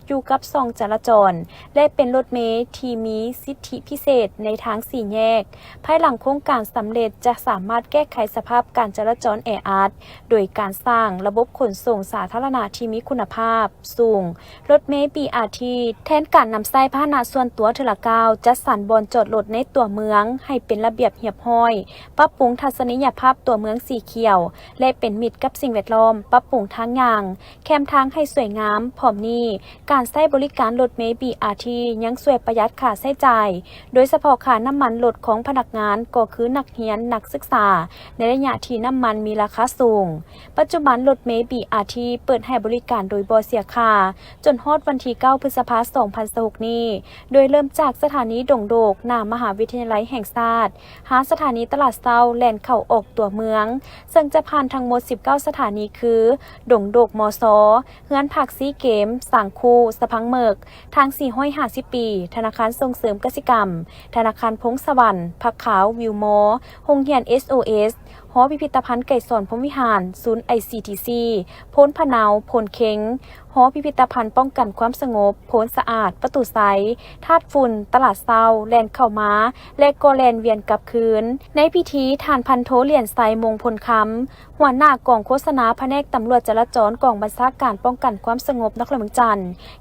ຢູ່ກັບຊ່ອງຈະລາຈອນ ແລະ ເປັນລົດເມທີ່ມີສິດທິພິເສດໃນທາງສີ່ແຍກ. ພາຍຫຼັງໂຄງການສຳເລັດ ຈະສາມາດແກ້ໄຂສະພາບການຈະລາຈອນແອອັດ ໂດຍການສ້າງລະບົບຂົນສົ່ງສາທາລະນະທີ່ມີຄຸນນະພາບສູງ, ລົດເມ ບີອາທີ ແທນການນຳໃຊ້ພາຫະນະສ່ວນຕົວເທື່ອລະກ້າວ, ຈັດສັນບ່ອນຈອດລົດໃນຕົວເມືອງໃຫ້ເປັນລະບຽບຮຽບຮ້ອຍ, ປັບປຸງທັດສະນີຍະພາບຕົວເມືອງສີຂຽວ ແລະ ເປັນມິດກັບສິ່ງແວດລ້ອມ, ປັບປຸງທາງຍ່າງ, ແຄມທາງໃຫ້ສວຍງາມ. ພ້ອມນີ້, ການໃຊ້ບໍລິການລົດເມ ບີອາທີ ຍັງຊ່ວຍປະຢັດຄ່າໃຊ້ຈ່າຍ, ໂດຍສະເພາະຄ່ານ້ຳມັນລົດຂອງພະນັກງານ ກໍຄືນັກຮຽນ, ນັກສຶກສາ, ໃນໄລຍະທີ່ນ້ຳມັນມີລາຄາສູງ. ປັດຈຸບັນລົດເມ ບີອາທີ ເປີດໃຫ້ບໍລິການໂດຍບໍ່ເສຍຄ່າ ຈົນຮອດວັນທີເກົ້າ ພຶດສະພາ ສອງພັນຊາວຫົກນີ້, ໂດຍເລີ່ມຈາກສະຖານີດົງໂດກ ໜ້າມະຫາວິທະຍາໄລແຫ່ງຊາດ, ຫາສະຖານີຕະຫຼາດເຊົ້າ ແລ່ນເຂົ້າອອກຕົວເມືອງ, ເຊິ່ງຈະຜ່ານທັງໝົດສິບເກົ້າສະຖານີຄື ດົງໂດກ ມຊ, ເຮືອນພັກຊີເກມ, ສາງຄູ, ສະພັງເໝິກ, ທາງສີ່ຮ້ອຍຫ້າສິບປີ, ທະນາຄານສົ່ງເສີມກະສິກຳ, ທະນາຄານພົງສະຫວັນ, ຜັກຂາວ, ວິວມໍ, ໂຮງຮຽນ ເອສໂອເອສ, ຫໍພິພິທະພັນໄກສອນ ພົມວິຫານ, ສູນ ໄອຊີທີຊີ, ໂພນພະເນົາ, ໂພນເຄັງ, ຫໍພິພິທະພັນປ້ອງກັນຄວາມສະຫງົບ, ໂພນສະອາດ, ປະຕູໄຊ, ທາດຝຸ່ນ, ຕະຫຼາດເຊົ້າ, ແລ່ນເຂົ້າມາ ແລະ ກໍແລ່ນວຽນກັບຄືນ. ໃນພິທີ, ທ່ານພັນໂທ ຫຼຽນໄຊ ມົງພົນຄຳ, ຫົວໜ້າກອງໂຄສະນາພະແນກຕຳຫຼວດຈະລາຈອນ ກອງບັນຊາການປ້ອງກັນຄວາມສະຫງົບນະຄອນຫຼວງວຽງຈັນ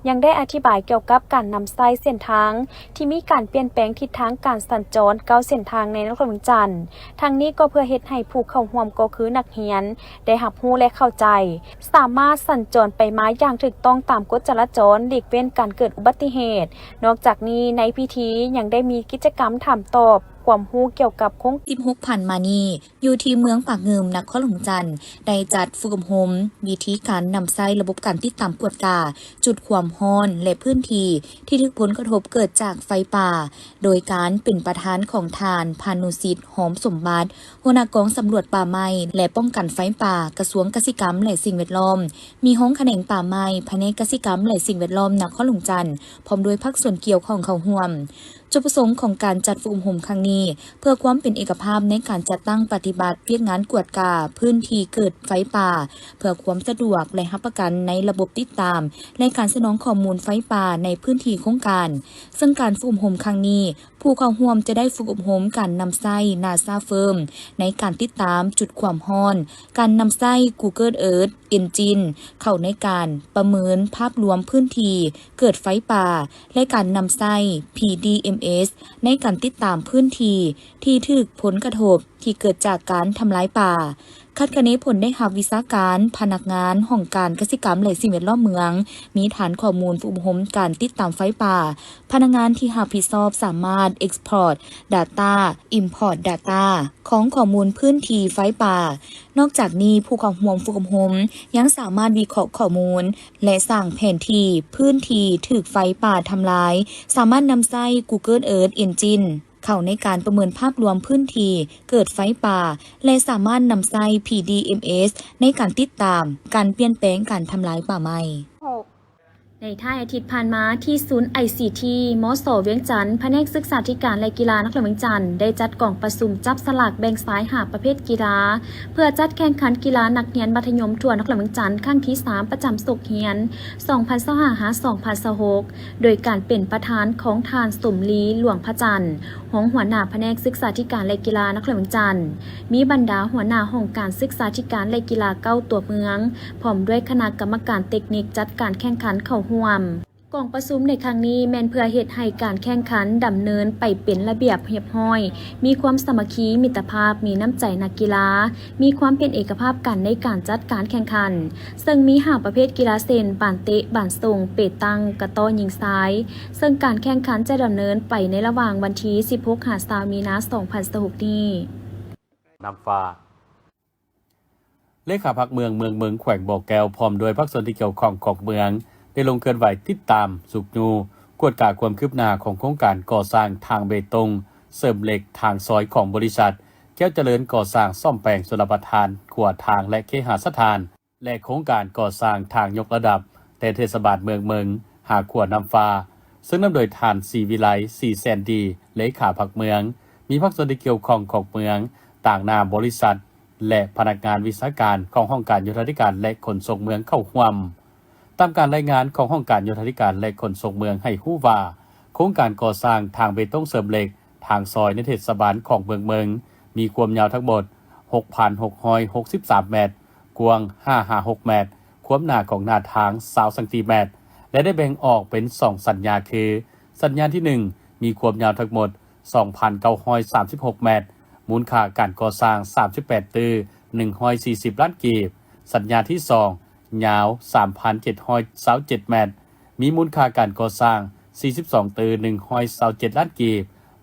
ຍັງໄດ້ອະທິບາຍກ່ຽວກັບການນຳໃຊ້ເສັ້ນທາງທີ່ມີການປ່ຽນແປງທິດທາງການສັນຈອນເກົ້າເສັ້ນທາງໃນນະຄອນຫຼວງວຽງຈັນ. ທັງນີ້ກໍເພື່ອເຮັດໃຫ້ຜູ້ ຜູ້ເຂົ້າຮ່ວມກໍຄືນັກຮຽນ ໄດ້ຮັບຮູ້ ແລະ ເຂົ້າໃຈ, ສາມາດສັນຈອນໄປມາຢ່າງຖືກຕ້ອງຕາມກົດຈະລາຈອນ, ຫຼີກເວັ້ນການເກີດອຸບັດຕິເຫດ. ນອກຈາກນີ້, ໃນພິທີຍັງໄດ້ມີກິດຈະກຳຖາມຕອບຄວາມຮູ້ກ່ຽວກັບໂຄງ ສິບຫົກ ຜ່ານມານີ້, ຢູ່ທີ່ເມືອງປາກງື່ມ ນະຄອນຫຼວງວຽງຈັນ ໄດ້ຈັດຝຶກອົບຮົມວິທີການນຳໃຊ້ລະບົບການຕິດຕາມກວດກາຈຸດຄວາມຮ້ອນ ແລະ ພື້ນທີ່ທີ່ຖືກຜົນກະທົບເກີດຈາກໄຟປ່າ, ໂດຍການເປັນປະທານຂອງທ່ານ ພານຸສິດ ຫອມສົມບັດ ຫົວໜ້າກອງສຳຫຼວດປ່າໄມ້ ແລະ ປ້ອງກັນໄຟປ່າ ກະຊວງກະສິກຳ ແລະ ສິ່ງແວດລ້ອມ, ມີຮອງຂະແໜງປ່າໄມ້ ພະແນກກະສິກຳ ແລະ ສິ່ງແວດລ້ອມ ນະຄອນຫຼວງວຽງຈັນ ພ້ອມດ້ວຍພາກສ່ວນກ່ຽວຂ້ອງເຂົ້າຮ່ວມ. ຈຸດປະສົງຂອງການຈັດຝຶກອົບຮົມຄັ້ງນີ້ ເພື່ອຄວາມເປັນເອກະພາບໃນການຈັດຕັ້ງປະຕິບັດວຽກງານກວດກາພື້ນທີ່ເກີດໄຟປ່າ, ເພື່ອຄວາມສະດວກ ແລະ ຮັບປະກັນໃນລະບົບຕິດຕາມ ແລະ ການສະໜອງຂໍ້ມູນໄຟປ່າໃນພື້ນທີ່ໂຄງການ. ເຊິ່ງການຝຶກອົບຮົມຄັ້ງນີ້, ຜູ້ເຂົ້າຮ່ວມຈະໄດ້ຝຶກອົບຮົມການນຳໃຊ້ NASA Firm ໃນການຕິດຕາມຈຸດຄວາມຮ້ອນ, ການນຳໃຊ້ Google Earth Engine ເຂົ້າໃນການປະເມີນພາບລວມພື້ນທີ່ເກີດໄຟປ່າ ແລະ ການນຳໃຊ້ PDMS ໃນການຕິດຕາມພື້ນທີ່ທີ່ຖືກຜົນກະທົບທີ່ເກີດຈາກການທຳລາຍປ່າ. ຄາດຄະເນຜົນໄດ້ຮັບ, ວິຊາການ, ພະນັກງານຫ້ອງການກະສິກຳ ແລະ ສິ່ງແວດລ້ອມເມືອງ ມີຖານຂໍ້ມູນຝຶກອົບຮົມການຕິດຕາມໄຟປ່າ. ພະນັກງານທີ່ຮັບຜິດຊອບສາມາດ Export Data, Import Data ຂອງຂໍ້ມູນພື້ນທີ່ໄຟປ່າ. ນອກຈາກນີ້, ຜູ້ເຂົ້າຮ່ວມຝຶກອົບຮົມຍັງສາມາດວິເຄາະຂໍ້ມູນ ແລະ ສ້າງແຜນທີ່ພື້ນທີ່ຖືກໄຟປ່າທຳລາຍ, ສາມາດນຳໃຊ້ Google Earth Engine ເຂົ້າໃນການປະເມີນພາບລວມພື້ນທີ່ເກີດໄຟປ່າ ແລະ ສາມາດນຳໃຊ້ PDMS ໃນການຕິດຕາມການປ່ຽນແປງການທຳລາຍປ່າໄມ້. ໃນທ້າຍອາທິດຜ່ານມາ, ທີ່ສູນ ໄອຊີທີ ມສ ວຽງຈັນ, ພະແນກສຶກສາທິການ ແລະ ກິລານະຄອນຫຼວງວຽງຈັນ ໄດ້ຈັດກອງປະຊຸມຈັບສະຫຼາກແບ່ງສາຍຫ້າປະເພດກິລາ ເພື່ອຈັດແຂ່ງຂັນກິລານັກຮຽນມັດທະຍົມທົ່ວນະຄອນຫຼວງວຽງຈັນ ຄັ້ງທີສາມ ປະຈຳສົກຮຽນ ສອງພັນຊາວຫ້າ ຫາ ສອງພັນຊາວຫົກ ໂດຍການເປັນປະທານຂອງທ່ານ ສົມລີ ຫຼວງພະຈັນ, ຮອງຫົວໜ້າພະແນກສຶກສາທິການ ແລະ ກິລານະຄອນຫຼວງວຽງຈັນ, ມີບັນດາຫົວໜ້າຫ້ອງການສຶກສາທິການ ແລະ ກິລາເກົ້າຕົວເມືອງ, ພ້ອມດ້ວຍຄະນະກຳມະການເຕັກນິກຈັດການແຂ່ງຂັນເຂົ້າຮ່ວມ. ກອງປະຊຸມໃນຄັ້ງນີ້ແມ່ນເພື່ອເຮັດໃຫ້ການແຂ່ງຂັນດຳເນີນໄປເປັນລະບຽບຮຽບຮ້ອຍ, ມີຄວາມສາມັກຄີ, ມິດຕະພາບ, ມີນ້ຳໃຈນັກກິລາ, ມີຄວາມເປັນເອກະພາບກັນໃນການຈັດການແຂ່ງຂັນ, ເຊິ່ງມີຫ້າປະເພດກິລາເຊັ່ນ ບານເຕະ, ບານສົ່ງ, ເປຕັງ, ກະຕໍ້ຍິງຊາຍ, ເຊິ່ງການແຂ່ງຂັນຈະດຳເນີນໄປໃນລະຫວ່າງວັນທີສິບຫົກ ຫາ ຊາວ ມີນາ ສອງພັນຊາວຫົກນີ້. ນ້ຳຟ້າ ເລຂາພັກເມືອງ ເມືອງເມິງ ແຂວງບໍ່ແກ້ວ ພ້ອມດ້ວຍພາກສ່ວນທີ່ກ່ຽວຂ້ອງຂອງເມືອງ ໄດ້ລົງເຄື່ອນໄຫວຕິດຕາມ, ຊຸກຍູ້, ກວດກາຄວາມຄືບໜ້າຂອງໂຄງການກໍ່ສ້າງທາງເບຕົງເສີມເຫຼັກທາງຊອຍຂອງບໍລິສັດແກ້ວຈະເລີນກໍ່ສ້າງສ້ອມແປງຊົນລະປະທານ, ຂົວທາງ ແລະ ເຄຫະສະຖານ ແລະ ໂຄງການກໍ່ສ້າງທາງຍົກລະດັບແຕ່ເທດສະບານເມືອງເມິງຫາຂົວນ້ຳຟ້າ, ເຊິ່ງນຳໂດຍທ່ານ ສີວິໄລ ສີແສນດີ ເລຂາພັກເມືອງ, ມີພາກສ່ວນທີ່ກ່ຽວຂ້ອງຂອງເມືອງ, ຕາງໜ້າບໍລິສັດ ແລະ ພະນັກງານວິຊາການຂອງຫ້ອງການໂຍທາທິການ ແລະ ຂົນສົ່ງເມືອງເຂົ້າຮ່ວມ. ຕາມການລາຍງານຂອງຫ້ອງການໂຍທາທິການ ແລະ ຂົນສົ່ງເມືອງໃຫ້ຮູ້ວ່າ, ໂຄງການກໍ່ສ້າງທາງເບຕົງເສີມເຫຼັກ ທາງຊອຍໃນເທດສະບານຂອງເມືອງເມິງ ມີຄວາມຍາວທັງໝົດ ຫົກພັນຫົກຮ້ອຍຫົກສິບສາມແມັດ, ກວ້າງຫ້າຫາຫົກແມັດ, ຄວາມໜາຂອງໜ້າທາງຊາວຊັງຕີແມັດ ແລະ ໄດ້ແບ່ງອອກເປັນສອງສັນຍາຄື, ສັນຍາທີໜຶ່ງ ມີຄວາມຍາວທັງໝົດ ສອງພັນເກົ້າຮ້ອຍສາມສິບຫົກແມັດ, ມູນຄ່າການກໍ່ສ້າງ ສາມສິບແປດຕື້ໜຶ່ງຮ້ອຍສີ່ສິບລ້ານກີບ, ສັນຍາທີສອງ ຍາວ ສາມພັນເຈັດຮ້ອຍຊາວເຈັດແມັດ, ມີມູນຄ່າການກໍ່ສ້າງ ສີ່ສິບສອງຕື້ໜຶ່ງຮ້ອຍຊາວເຈັດລ້ານກີບ,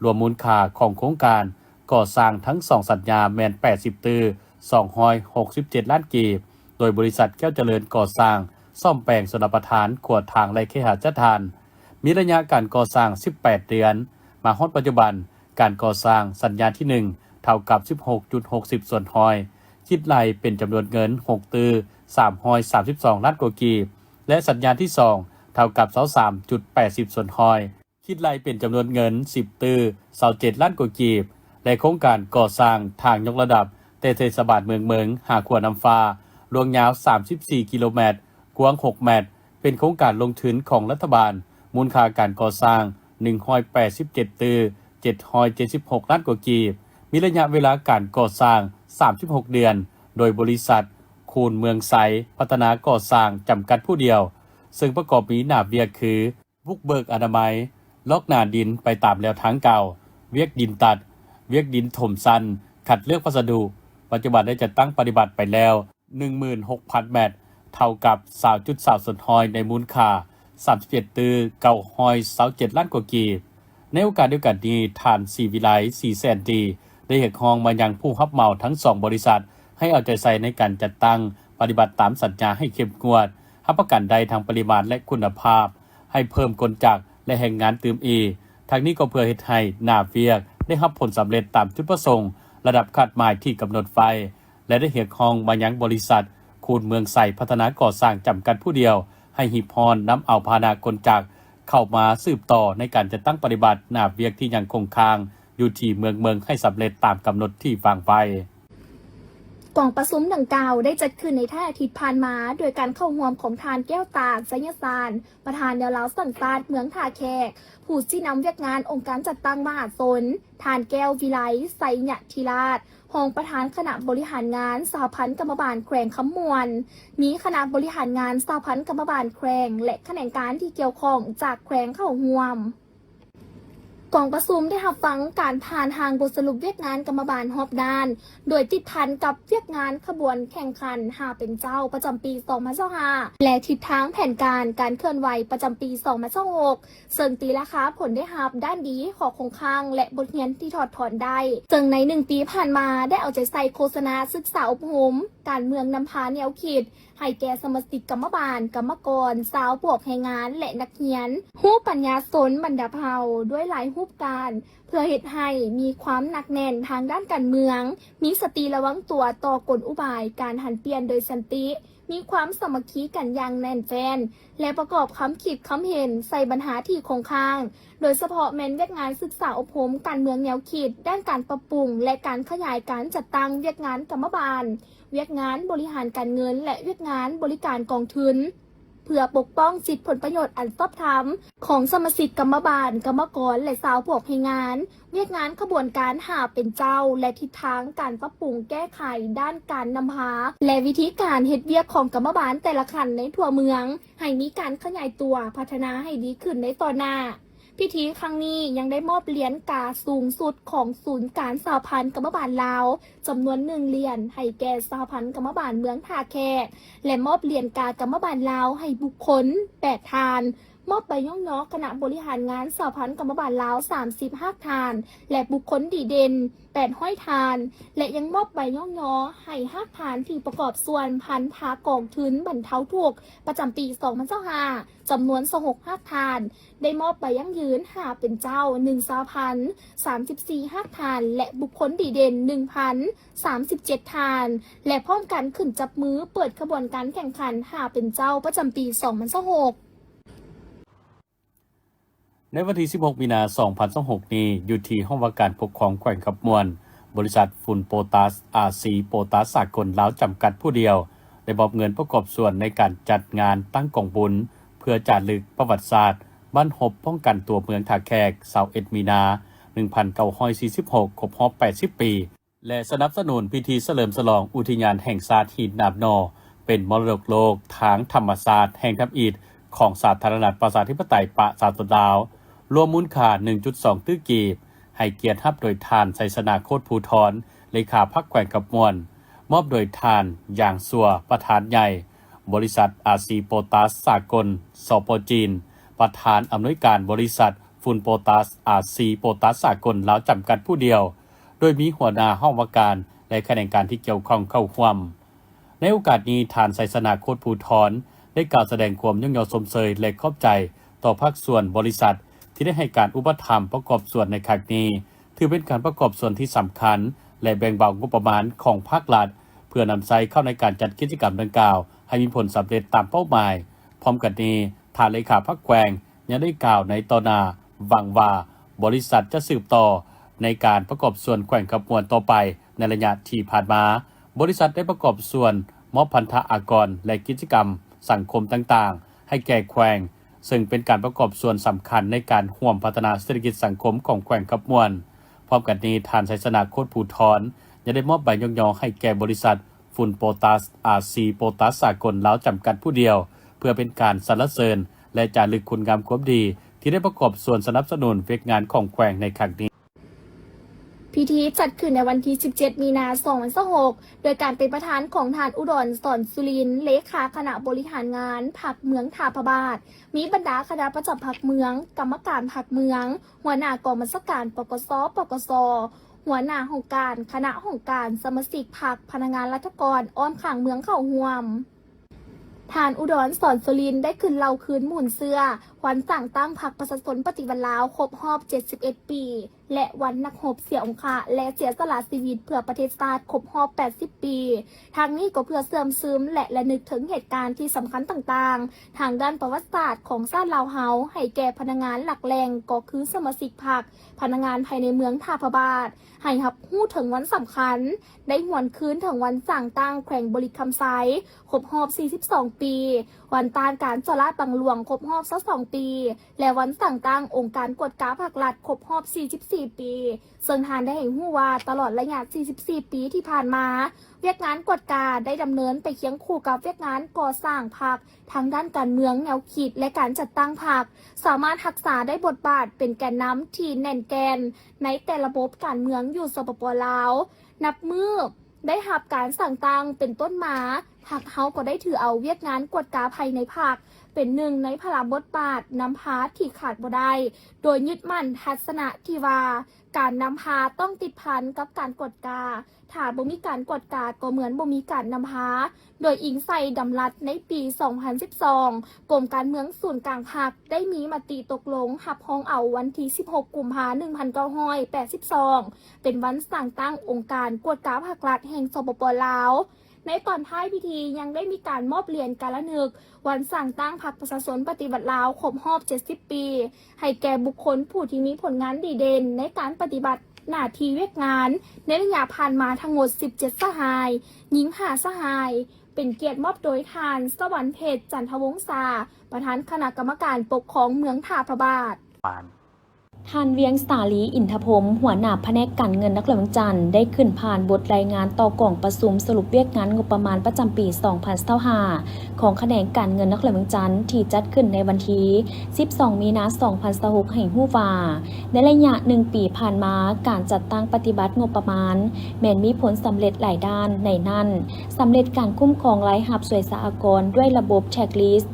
ລວມມູນຄ່າຂອງໂຄງການກໍ່ສ້າງທັງສອງສັນຍາແມ່ນ ແປດສິບຕື້ສອງຮ້ອຍຫົກສິບເຈັດລ້ານກີບ, ໂດຍບໍລິສັດແກ້ວຈະເລີນກໍ່ສ້າງ ສ້ອມແປງຊົນລະປະທານ, ຂົວທາງ ແລະ ເຄຫະສະຖານ, ມີໄລຍະການກໍ່ສ້າງ ສິບແປດເດືອນ, ມາຮອດປັດຈຸບັນ, ການກໍ່ສ້າງສັນຍາທີໜຶ່ງ ເທົ່າກັບ ສິບຫົກຈຸດຫົກສິບສ່ວນຮ້ອຍ, ຄິດໄລ່ເປັນຈຳນວນເງິນ ຫົກຕື້ສາມຮ້ອຍສາມສິບສອງລ້ານກວ່າກີບ ແລະ ສັນຍາທີສອງ ເທົ່າກັບ ຊາວສາມຈຸດແປດສິບສ່ວນຮ້ອຍ, ຄິດໄລ່ເປັນຈຳນວນເງິນ ສິບຕື້ຊາວເຈັດລ້ານກວ່າກີບ ແລະ ໂຄງການກໍ່ສ້າງທາງຍົກລະດັບແຕ່ເທດສະບານເມືອງເມິງຫາຂົວນ້ຳຟ້າ, ລວງຍາວ ສາມສິບສີ່ກິໂລແມັດ, ກວ້າງ ຫົກແມັດ, ເປັນໂຄງການລົງທຶນຂອງລັດຖະບານ, ມູນຄ່າການກໍ່ສ້າງ ໜຶ່ງຮ້ອຍແປດສິບເຈັດຕື້ເຈັດຮ້ອຍເຈັດສິບຫົກລ້ານກວ່າກີບ, ມີໄລຍະເວລາການກໍ່ສ້າງ ສາມສິບຫົກເດືອນ, ໂດຍບໍລິສັດ ຄູນເມືອງໄຊ ພັດທະນາກໍ່ສ້າງ ຈຳກັດຜູ້ດຽວ, ເຊິ່ງປະກອບມີໜ້າວຽກຄື ບຸກເບີກອະນາໄມ, ລອກໜ້າດິນໄປຕາມແລວທາງເກົ່າ, ວຽກດິນຕັດ, ວຽກດິນຖົມຊັ້ນ, ຄັດເລືອກວັດສະດຸ, ປັດຈຸບັນໄດ້ຈັດຕັ້ງປະຕິບັດໄປແລ້ວ ໜຶ່ງໝື່ນຫົກພັນແມັດ, ເທົ່າກັບ ຊາວຈຸດຊາວສອງສ່ວນຮ້ອຍ ໃນມູນຄ່າ ສາມສິບເຈັດຕື້ເກົ້າຮ້ອຍຊາວເຈັດລ້ານກວ່າກີບ. ໃນໂອກາດດຽວກັນນີ້, ທ່ານ ສີວິໄລ ສີແສນດີ ໄດ້ຮຽກຮ້ອງມາຍັງຜູ້ຮັບເໝົາທັງສອງບໍລິສັດ ໃຫ້ເອົາໃຈໃສ່ໃນການຈັດຕັ້ງປະຕິບັດຕາມສັນຍາໃຫ້ເຂັ້ມງວດ, ຮັບປະກັນໄດ້ທັງປະລິມານ ແລະ ຄຸນນະພາບ, ໃຫ້ເພີ່ມກົນຈັກ ແລະ ແຮງງານຕື່ມອີກ. ທັງນີ້ກໍເພື່ອເຮັດໃຫ້ໜ້າວຽກໄດ້ຮັບຜົນສຳເລັດຕາມຈຸດປະສົງ, ລະດັບຄາດໝາຍທີ່ກຳນົດໄວ້ ແລະ ໄດ້ຮຽກຮ້ອງມາຍັງບໍລິສັດຄູນເມືອງໄຊພັດທະນາກໍ່ສ້າງຈຳກັດຜູ້ດຽວ ໃຫ້ຮີບຮ້ອນນຳເອົາພາຫະນະກົນຈັກເຂົ້າມາສືບຕໍ່ໃນການຈັດຕັ້ງປະຕິບັດໜ້າວຽກທີ່ຍັງຄົງຄ້າງຢູ່ທີ່ເມືອງເມິງໃຫ້ສຳເລັດຕາມກຳນົດທີ່ວາງໄວ້. ກອງປະຊຸມດັ່ງກ່າວໄດ້ຈັດຂຶ້ນໃນທ້າຍອາທິດຜ່ານມາ ໂດຍການເຂົ້າຮ່ວມຂອງທ່ານ ແກ້ວຕາ ໄຊຍະສານ ປະທານແນວລາວສ້າງຊາດເມືອງທ່າແຂກ, ຜູ້ຊີ້ນຳວຽກງານອົງການຈັດຕັ້ງມະຫາຊົນ, ທ່ານ ແກ້ວວິໄລ ໄຊຍະທິລາດ ຮອງປະທານຄະນະບໍລິຫານງານສະຫະພັນກຳມະບານແຂວງຄຳມ່ວນ, ມີຄະນະບໍລິຫານງານສະຫະພັນກຳມະບານແຂວງ ແລະ ຂະແໜງການທີ່ກ່ຽວຂ້ອງຈາກແຂວງເຂົ້າຮ່ວມ. ກອງປະຊຸມໄດ້ຮັບຟັງການຜ່ານຮ່າງບົດສະຫຼຸບວຽກງານກຳມະບານຮອບດ້ານ, ໂດຍຕິດພັນກັບວຽກງານຂະບວນແຂ່ງຂັນຫາເປັນເຈົ້າປະຈຳປີສອງພັນຊາວຫ້າ ແລະ ທິດທາງແຜນການການເຄື່ອນໄຫວປະຈຳປີສອງພັນຊາວຫົກ ເຊິ່ງຕີລາຄາຜົນໄດ້ຮັບດ້ານດີ, ຂໍ້ຄົງຄ້າງ ແລະ ບົດຮຽນທີ່ຖອດຖອນໄດ້, ເຊິ່ງໃນໜຶ່ງປີຜ່ານມາໄດ້ເອົາໃຈໃສ່ໂຄສະນາສຶກສາອົບຮົມການເມືອງນຳພາແນວຄິດ ໃຫ້ແກ່ສະມາຊິກກຳມະບານ, ກຳມະກອນ, ຊາວພວກແຮງງານ ແລະ ນັກຮຽນ, ຮູ້ປັນຍາຊົນບັນດາເຜົ່າດ້ວຍຫຼາຍຮູບການ ເພື່ອເຮັດໃຫ້ມີຄວາມໜັກແໜ້ນທາງດ້ານການເມືອງ, ມີສະຕິລະວັງຕົວຕໍ່ກົນອຸບາຍການຫັນປ່ຽນໂດຍສັນຕິ, ມີຄວາມສາມັກຄີກັນຢ່າງແໜ້ນແຟ້ນ ແລະ ປະກອບຄຳຄິດຄຳເຫັນໃສ່ບັນຫາທີ່ຄົງຄ້າງ, ໂດຍສະເພາະແມ່ນວຽກງານສຶກສາອົບຮົມການເມືອງແນວຄິດດ້ານການປັບປຸງ ແລະ ການຂະຫຍາຍການຈັດຕັ້ງວຽກງານກຳມະບານ, ວຽກງານບໍລິຫານການເງິນ ແລະ ວຽກງານບໍລິການກອງທຶນ ເພື່ອປົກປ້ອງສິດຜົນປະໂຫຍດອັນຊອບທຳຂອງສະມາຊິກກຳມະບານ, ກຳມະກອນ ແລະ ຊາວພວກແຮງງານ, ວຽກງານຂະບວນການຫາເປັນເຈົ້າ ແລະ ທິດທາງການປັບປຸງແກ້ໄຂດ້ານການນຳພາ ແລະ ວິທີການເຮັດວຽກຂອງກຳມະບານແຕ່ລະຂັ້ນໃນທົ່ວເມືອງ ໃຫ້ມີການຂະຫຍາຍຕົວພັດທະນາໃຫ້ດີຂຶ້ນໃນຕໍ່ໜ້າ. ພິທີຄັ້ງນີ້ຍັງໄດ້ມອບຫຼຽນກາສູງສຸດຂອງສູນກາງສະຫະພັນກຳມະບານລາວ ຈຳນວນໜຶ່ງຫຼຽນໃຫ້ແກ່ສະຫະພັນກຳມະບານເມືອງທ່າແຂກ ແລະ ມອບຫຼຽນກາກຳມະບານລາວໃຫ້ບຸກຄົນແປດທ່ານ, ມອບໃບຍ້ອງຍໍຄະນະບໍລິຫານງານສະຫະພັນກຳມະບານລາວສາມສິບຮາກທ່ານ ແລະ ບຸກຄົນດີເດັ່ນແປດຮ້ອຍທ່ານ ແລະ ຍັງມອບໃບຍ້ອງຍໍໃຫ້ຮາກທ່ານທີ່ປະກອບສ່ວນພັນທາກອງທຶນບັນເທົາທຸກປະຈຳປີສອງພັນຊາວຫ້າ ຈຳນວນຊາວຫົກຮາກທ່ານ, ໄດ້ມອບໃບຢັ້ງຢືນຫາເປັນເຈົ້າໜຶ່ງສະຫະພັນສາມສິບສີ່ຮາກທ່ານ ແລະ ບຸກຄົນດີເດັ່ນໜຶ່ງພັນສາມສິບເຈັດທ່ານ ແລະ ພ້ອມກັນຂຶ້ນຈັບມືເປີດຂະບວນການແຂ່ງຂັນຫາເປັນເຈົ້າປະຈຳປີສອງພັນຊາວຫົກ. ໃນວັນທີສິບຫົກ ມີນາ ສອງພັນຊາວຫົກນີ້, ຢູ່ທີ່ຫ້ອງວ່າການປົກຄອງແຂວງຄຳມ່ວນ, ບໍລິສັດຝຸ່ນໂປຕາສ ອາຊີ ໂປຕາສສາກົນລາວ ຈຳກັດຜູ້ດຽວ ໄດ້ມອບເງິນປະກອບສ່ວນໃນການຈັດງານຕັ້ງກອງບຸນ ເພື່ອຈາລຶກປະຫວັດສາດບັ້ນຮົບປ້ອງກັນຕົວເມືອງທ່າແຂກ ຊາວເອັດ ມີນາ ໜຶ່ງພັນເກົ້າຮ້ອຍສີ່ສິບຫົກ ຄົບຮອບແປດສິບປີ ແລະ ສະໜັບສະໜູນພິທີສະເຫຼີມສະຫຼອງອຸທິຍານແຫ່ງຊາດຫີນໜາມໜໍ່ ເປັນມໍລະດົກໂລກທາງທຳມະຊາດແຫ່ງທຳອິດຂອງສາທາລະນະລັດປະຊາທິປະໄຕປະຊາຊົນລາວ, ລວມມູນຄ່າໜຶ່ງຈຸດສອງຕື້ກີບ, ໃຫ້ກຽດຮັບໂດຍທ່ານ ໄຊຊະນາ ໂຄດພູທອນ ເລຂາພັກແຂວງຄຳມ່ວນ, ມອບໂດຍທ່ານ ຢາງ ຊົ່ວ ປະທານໃຫຍ່, ບໍລິສັດ ອາຊີ ໂປຕາສສາກົນ ສປ ຈີນ, ປະທານອຳນວຍການບໍລິສັດຝຸ່ນໂປຕາສ ອາຊີ ໂປຕາສສາກົນລາວ ຈຳກັດຜູ້ດຽວ, ໂດຍມີຫົວໜ້າຫ້ອງວ່າການ ແລະ ຂະແໜງການທີ່ກ່ຽວຂ້ອງເຂົ້າຮ່ວມ. ໃນໂອກາດນີ້, ທ່ານ ໄຊຊະນາ ໂຄດພູທອນ ໄດ້ກ່າວສະແດງຄວາມຍ້ອງຍໍຊົມເຊີຍ ແລະ ຂອບໃຈຕໍ່ພາກສ່ວນບໍລິສັດ ທີ່ໄດ້ໃຫ້ການອຸປະຖຳປະກອບສ່ວນໃນຄັ້ງນີ້, ຖືເປັນການປະກອບສ່ວນທີ່ສຳຄັນ ແລະ ແບ່ງເບົາງົບປະມານຂອງພາກລັດ ເພື່ອນຳໃຊ້ເຂົ້າໃນການຈັດກິດຈະກຳດັ່ງກ່າວໃຫ້ມີຜົນສຳເລັດຕາມເປົ້າໝາຍ. ພ້ອມກັນນີ້, ທ່ານເລຂາພັກແຂວງ ຍັງໄດ້ກ່າວໃນຕໍ່ໜ້າຫວັງວ່າ ບໍລິສັດຈະສືບຕໍ່ໃນການປະກອບສ່ວນແຂວງຄຳມ່ວນຕໍ່ໄປ. ໃນໄລຍະທີ່ຜ່ານມາ, ບໍລິສັດໄດ້ປະກອບສ່ວນມອບພັນທະອາກອນ ແລະ ກິດຈະກຳສັງຄົມຕ່າງໆໃຫ້ແກ່ແຂວງ, ເຊິ່ງເປັນການປະກອບສ່ວນສຳຄັນໃນການຮ່ວມພັດທະນາເສດຖະກິດສັງຄົມຂອງແຂວງຄຳມ່ວນ. ພ້ອມກັນນີ້, ທ່ານ ໄຊຊະນາ ໂຄດພູທອນ ຍັງໄດ້ມອບໃບຍ້ອງຍໍໃຫ້ແກ່ບໍລິສັດຝຸ່ນໂປຕາສ ອາຊີ ໂປຕາສສາກົນລາວ ຈຳກັດຜູ້ດຽວ ເພື່ອເປັນການສັນລະເສີນ ແລະ ຈາລຶກຄຸນງາມຄວາມດີ ທີ່ໄດ້ປະກອບສ່ວນສະໜັບສະໜູນວຽກງານຂອງແຂວງໃນຄັ້ງນີ້. ເພ ພິທີຈັດຂຶ້ນໃນວັນທີສິບເຈັດ ມີນາ ສອງພັນຊາວຫົກ ໂດຍການເປັນປະທານຂອງທ່ານ ອຸດອນ ສອນສຸລິນ ເລຂາຄະນະບໍລິຫານງານພັກເມືອງທ່າພະບາດ, ມີບັນດາຄະນະປະຈຳພັກເມືອງ, ກຳມະການພັກເມືອງ, ຫົວໜ້າກອງບັນຊາການ ປກສ, ປກສ, ຫົວໜ້າຫ້ອງການ, ຄະນະຫ້ອງການ, ສະມາຊິກພັກ, ພະນັກງານລັດຖະກອນອ້ອມຂ້າງເມືອງເຂົ້າຮ່ວມ. ທ່ານ ອຸດອນ ສອນສຸລິນ ໄດ້ຂຶ້ນເລົ່າຄືນມູນເຊື້ອວັນສ້າງຕັ້ງພັກປະຊາຊົນປະຕິວັດລາວຄົບຮອບເຈັດສິບເອັດປີ ແລະ ວັນນັກຮົບເສຍອົງຄະ ແລະ ເສຍສະຫຼະຊີວິດເພື່ອປະເທດຊາດຄົບຮອບແປດສິບປີ. ທັງນີ້ກໍເພື່ອເຊື່ອມຊຶມ ແລະ ລະນຶກເຖິງເຫດການທີ່ສຳຄັນຕ່າງໆ ທາງດ້ານປະຫວັດສາດຂອງຊາດລາວເຮົາ ໃຫ້ແກ່ພະນັກງານຫຼັກແຫຼ່ງ ກໍຄືສະມາຊິກພັກ, ພະນັກງານພາຍໃນເມືອງທ່າພະບາດ ໃຫ້ຮັບຮູ້ເຖິງວັນສຳຄັນ, ໄດ້ຫວນຄືນເຖິງວັນສ້າງຕັ້ງແຂວງບໍລິຄຳໄຊ ຄົບຮອບສີ່ສິບສອງປີ, ວັນຕ້ານການສໍ້ລາດບັງຫຼວງຄົບຮອບຊາວສອງປີ ແລະ ວັນສ້າງຕັ້ງອົງການກວດກາພັກລັດຄົບຮອບສີ່ສິບສີ່ປີ, ເຊິ່ງທ່ານໄດ້ໃຫ້ຮູ້ວ່າຕະຫຼອດໄລຍະສີ່ສິບສີ່ປີທີ່ຜ່ານມາ, ວຽກງານກວດກາໄດ້ດຳເນີນໄປຄຽງຄູ່ກັບວຽກງານກໍ່ສ້າງພັກ, ທາງດ້ານການເມືອງ, ແນວຄິດ ແລະ ການຈັດຕັ້ງພັກ ສາມາດຮັກສາໄດ້ບົດບາດເປັນແກນນຳທີ່ແໜ້ນແກ່ນໃນແຕ່ລະບົບການເມືອງຢູ່ ສປປ ລາວ. ນັບມື້ໄດ້ຮັບການສ້າງຕັ້ງເປັນຕົ້ນມາ, ພັກເຮົາກໍໄດ້ຖືເອົາວຽກງານກວດກາພາຍໃນພັກເປັນໜຶ່ງໃນພາລະບົດບາດນຳພາທີ່ຂາດບໍ່ໄດ້, ໂດຍຍຶດໝັ້ນທັດສະນະທີ່ວ່າ ການນຳພາຕ້ອງຕິດພັນກັບການກວດກາ, ຖ້າບໍ່ມີການກວດກາກໍເໝືອນບໍ່ມີການນຳພາ. ໂດຍອີງໃສ່ດຳລັດໃນປີສອງພັນສິບສອງ ກົມການເມືອງສູນກາງພັກໄດ້ມີມະຕິຕົກລົງຮັບຮອງເອົາວັນທີສິບຫົກ ກຸມພາ ໜຶ່ງພັນເກົ້າຮ້ອຍແປດສິບສອງ ເປັນວັນສ້າງຕັ້ງອົງການກວດກາພັກລັດແຫ່ງ ສປປ ລາວ. ໃນຕອນທ້າຍພິທີຍັງໄດ້ມີການມອບຫຼຽນກາລະນຶກວັນສ້າງຕັ້ງພັກປະຊາຊົນປະຕິວັດລາວຄົບຮອບເຈັດສິບປີ ໃຫ້ແກ່ບຸກຄົນຜູ້ທີ່ມີຜົນງານດີເດັ່ນໃນການປະຕິບັດໜ້າທີ່ວຽກງານໃນໄລຍະຜ່ານມາທັງໝົດສິບເຈັດສະຫາຍ, ຍິງຫ້າສະຫາຍ, ເປັນກຽດມອບໂດຍທ່ານ ສະຫວັນເພັດ ຈັນທະວົງສາ, ປະທານຄະນະກຳມະການປົກຄອງເມືອງທ່າພະບາດ. ທ່ານ ວຽງສາລີ ອິນທະພົມ ຫົວໜ້າພະແນກການເງິນນະຄອນຫຼວງວຽງຈັນ ໄດ້ຂຶ້ນຜ່ານບົດລາຍງານຕໍ່ກອງປະຊຸມສະຫຼຸບວຽກງານງົບປະມານປະຈຳປີສອງພັນຊາວຫ້າ ຂອງຂະແໜງການເງິນນະຄອນຫຼວງວຽງຈັນ ທີ່ຈັດຂຶ້ນໃນວັນທີສິບສອງ ມີນາ ສອງພັນຊາວຫົກ ໃຫ້ຮູ້ວ່າ ໃນໄລຍະໜຶ່ງປີຜ່ານມາ, ການຈັດຕັ້ງປະຕິບັດງົບປະມານ ແມ່ນມີຜົນສຳເລັດຫຼາຍດ້ານ, ໃນນັ້ນ ສຳເລັດການຄຸ້ມຄອງລາຍຮັບສ່ວຍສາອາກອນດ້ວຍລະບົບ checklist